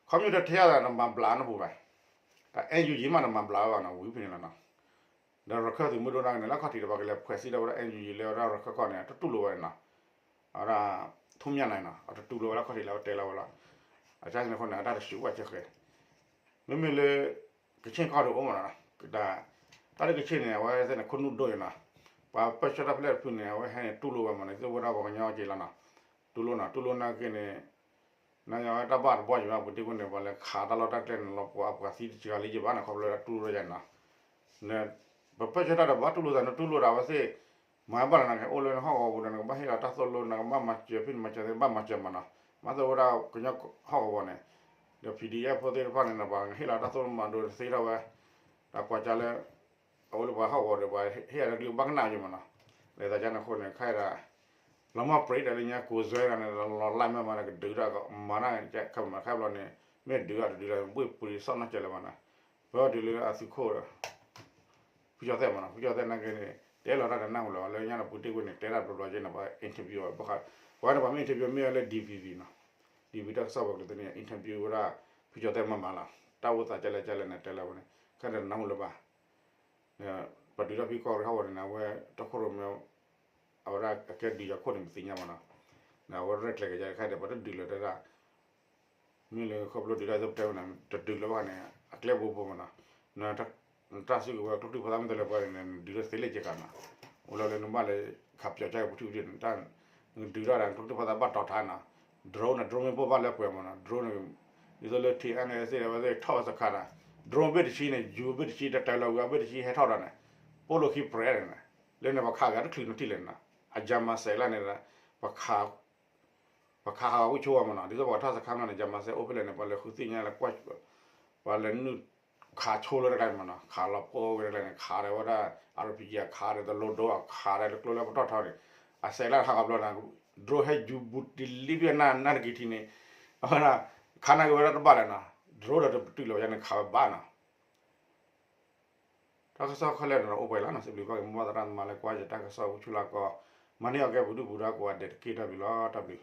ခီမ့ၢ်တထဲအသးန့ၣ် မၤဘျးနပူၤဘၣ်, တၢ်အဲၣ်ယူၣ်ယံၤမးန့ၣ် မၤဘျးဝဲဘၣ်နီၤ ဝံၤဖဲန့ၣ်လီၤနီၤ, ဒီးရခၢၣ်သုးမုၢ်ဒိၣ်နာ်က့န့ၣ် လၢခီၣ်ထံးဒီးပှၤကလဲၤဖှဲးစံးဒၣ်ဝဲဒၣ် အဲၣ်ယူၣ်ယံၤ လၢဝဲဒၣ်ရခၢၣ်ကီၢ်န့ၣ် တတူၢ်လိာ်ဝဲနီၤ, အဝဲဒၣ် ထူၣ်မၠၣ်နၤနီၤ အတတူၢ်လိာ်ဝဲလၢခီၣ်ထံးလၢအဝဲတဲလီၤဝဲလီၤ, အတၢ်န့ၣ်အဃိန့ၣ် အတၢ်တဆူးဝဲစဲဃဲၤ မ့မ့ၢ်လၢ ကဆ့ၣ်ကီၢ်ဒုးအိၣ်မးနီၤ, တၢ်လၢကဆ့ၣ်န့ၣ် အဝဲသ့ၣ်န့ၣ် ခိၣ်နူာ်ဒိၣ်အံၤနီၤ, ပှၤပၢဆှၢတၢ်ဖျၢၣ်တဖုန့ၣ် အဝဲဟဲန့ၣ်တူၢ်လိာ်ဝဲမးနီၤ, သ့ၣ်ဝဲဒၣ်ပှၤကညီက့လီၤနီၤ, တူၢ်လိာ်နီၤ, တူၢ်လိာ်နာ်က့န့ၣ် နဝဲတၢ်ဘၣ်တဘီၣ်ယံၤဘၣ် ပူၤတ့ၢ်ကွံာ်န့ၣ် ပှၤလဲၤခးတၢ်လီၢ်တၢ်ကျဲန့ၣ်လီၤ, ပှၤပှၤသံတစှၤလံယံၤဘၣ်န့ၣ် ခီဖျိလၢတူၢ်လိာ်ယါနီၤ, ပပၢဆှၢတၢ်ဒီးဘၣ်တူၢ်လိာ်သးန့ၣ် တူၢ်လိာ်ဒၣ်ဝဲသ့ၣ်, မၤဘၣ်လီၤနၤ အိၣ်လၢနဟီၣ်ကဝီၤပူၤဒီး နကဘၣ်ဟ့ၣ်လီၤတၢ်သိၣ်လိ နကဘၣ်မၤစၢၤဖဲန့ၣ် မၤစၢၤသ့ၣ် ဘၣ်မၤစၢၤမးနီၤ, မၤသးဝဲဒၣ်ကညီဟီၣ်ကဝီၤန့ၣ်, ဒီး PDF ဖိသ့ၣ်တဖၣ်န့ၣ်နီၤ ပှၤဟ့ၣ်လီၤတၢ်သိၣ်လိမၤဒိးသ့ထီၣ်ဝဲ, ဒီးကွၢ်ကၢ်လၢ အအိၣ်လၢပှၤဟီၣ်ကဝီၤဒီး ပှၤဟ့ၣ်အတၢ်ကလုၢ်ဘၣ်ကနၣ်ယံၤမးနီၤ, လဲၤသးကၢ်န့ၣ်အဃိန့ၣ် ခဲအံၤဒၣ် လီၤမၢ်ပြံးဒီးလၢညါကိးစွဲဂၤန့ၣ် လီၤလၢ်မးမးဒီး ကဒုးတၢ်မၤတၢ်ခဲမးခဲဘျီန့ၣ်, မ့ၢ်ဒုးအီၤတဒုးဒီး ဘှ့ၣ်ပှ့ၤစီၣ်နီၢ်ကဲလၢၤမးနီၤ, ပၢဒုးလၢအသုးခိၣ်ဒီး ဖုကၠီၣ်သဲးမးနီၤ, ဖုကၠီၣ်သဲးနာ်က့န့ၣ် တဲလီၤတၢ်ဒီးနၢ်ဟူလီၤ လၢညါဒီးပူၤတ့ၢ်ကွံာ်န့ၣ် တဲတၢ်ဘျီဘျီက့န့ၣ် ပှၤ interview ပှၤ, ပှၤန့ၣ် ပှၤမ့ၢ် interview မ့ၢ်ဝဲလၢ DVB နီၤ, DVB တၢ်ကစီၣ်ပှၤကလုာ်သ့ၣ်န့ၣ် interview ဝဲဒၣ် ဖုကၠီၣ်သဲးမးမးလီၤ, တၢ်အိၣ်သးကဲလဲၣ်ကဲလဲၣ်န့ၣ် တဲလီၤဝဲန့ၣ် ခဲဒီးနၢ်ဟူလၢၤဘၣ် ပှၤဒုးတၢ်ဖံးကီၢ်ရ့ဟီၣ်ဝဲန့ၣ် အဝဲတၢ်ခိၣ်ရိၣ်မဲ အဝဲဒၣ်အကဲဒုးယၤခိၣ်န့ၣ် ပသ့ၣ်ညါမးနီၤ, အဝဲရဲၣ်ကျဲၤကယဲၢ်ခဲဒီး ပှၤတဒုးလၢၤတၢ်ဒၣ်, မ့ၢ်လၢခီဖျိဒုးတၢ်သ့ၣ်ပတဲဝဲန့ၣ် တဒုးလၢၤဘၣ်န့ၣ် အကျဲဘိဘိမးနီၤ, နတၢ်စုကဝဲၤကျိချံဖိသၣ်မ့ၢ်တလဲၤပှၤန့ၣ် နဒုးတၢ်သ့လၢကကးနီၤ, အိၣ်လီၤလၢနဘၣ်လဲၤခးပၠီၤကၢ်ပူၤထံၣ်ပူၤထံၣ်န့ၣ် တၢ်နဒုးတၢ်ဒီးကျိချံဖိသၣ်ဘၣ်တီၤထါနီၤ, drone န့ၣ် drone မ့ၢ်ဘိၣ်ဘၣ်လၢပှဲၤမးနီၤ drone န့ၣ် ဒ်သိးလၢ ထံအါန့ၣ် သ့ၣ်ဝဲသ့ၣ်ထီၣ်ဝဲစခါဒီး drone ဘ့ၣ်တဆံန့ၣ် ယူၤဘ့ၣ်တဆံ တတဲလီၤဝံၤအဘ့ၣ်တဆံဟဲထီၣ်ဒီးန့ၣ် ပိၢ်လိာ်ခံပြဲးန့ၣ်, လၢန့ၣ်ပှၤခးဂၤတချုးနထံၣ်လဲၣ်နီၤ, အယၤမၤစဲးလၢန့ၣ် ပှၤ ပှၤခးဟးဂီၤဝံၣ်ဆိဝဲမးနီၤ, ဒ်သိးပှၤထီၣ်စခါမးန့ၣ် ယၤမၤစဲးအိၣ်ဖဲလဲၣ်န့ၣ် ပှၤလဲၤဃုသ့ၣ်ညါလၢကွၢ်, ပှၤလဲၤနုာ်ခးဆိလၢတၢ်ကျါန့ၣ်မးနီၤ, ခးလီၤပိၢ်ဝဲတၢ်ကျါန့ၣ် ခးဒီးဝဲဒၣ် RPG ခးဒီးတလိဒိ ခးဒီးတကျိလၢပတီၢ်ထီန့ၣ်, အစဲးလၢဟးဂီၤဘျီန့ၣ် drone ဟဲယူၤဘူးတလံဖဲနၢ်နၢ်တက့ၤထံန့ၣ်, အဝဲဒၣ် ခးနာ်က့ၤဝဲဒၣ်တဘၣ်လဲၣ်နီၤ, drone ဒီးတပတုာ်လၢၤဘၣ်ယါန့ၣ် ခးဝဲဘၣ်နီၤ တၢ်ကစီၣ်ခဲလၢာ်န့ၣ်ဒီးအိၣ်ပှဲၤလီၤနီၤ, စံးဘျုးဘၣ်က့ၤမိၢ်ပၢ်သရၣ်သမါလၢကွၢ်ယတၢ်ကစီၣ်ဝံၤဆူၣ်လၢကီၢ်, မၤန့ၢ်အီၤကဲပူၤဒုၣ်ပူၤဒါကိးဂၤဒဲးတက့ၢ် တၢ်ဘျုးလီၤ တၢ်ဘျုး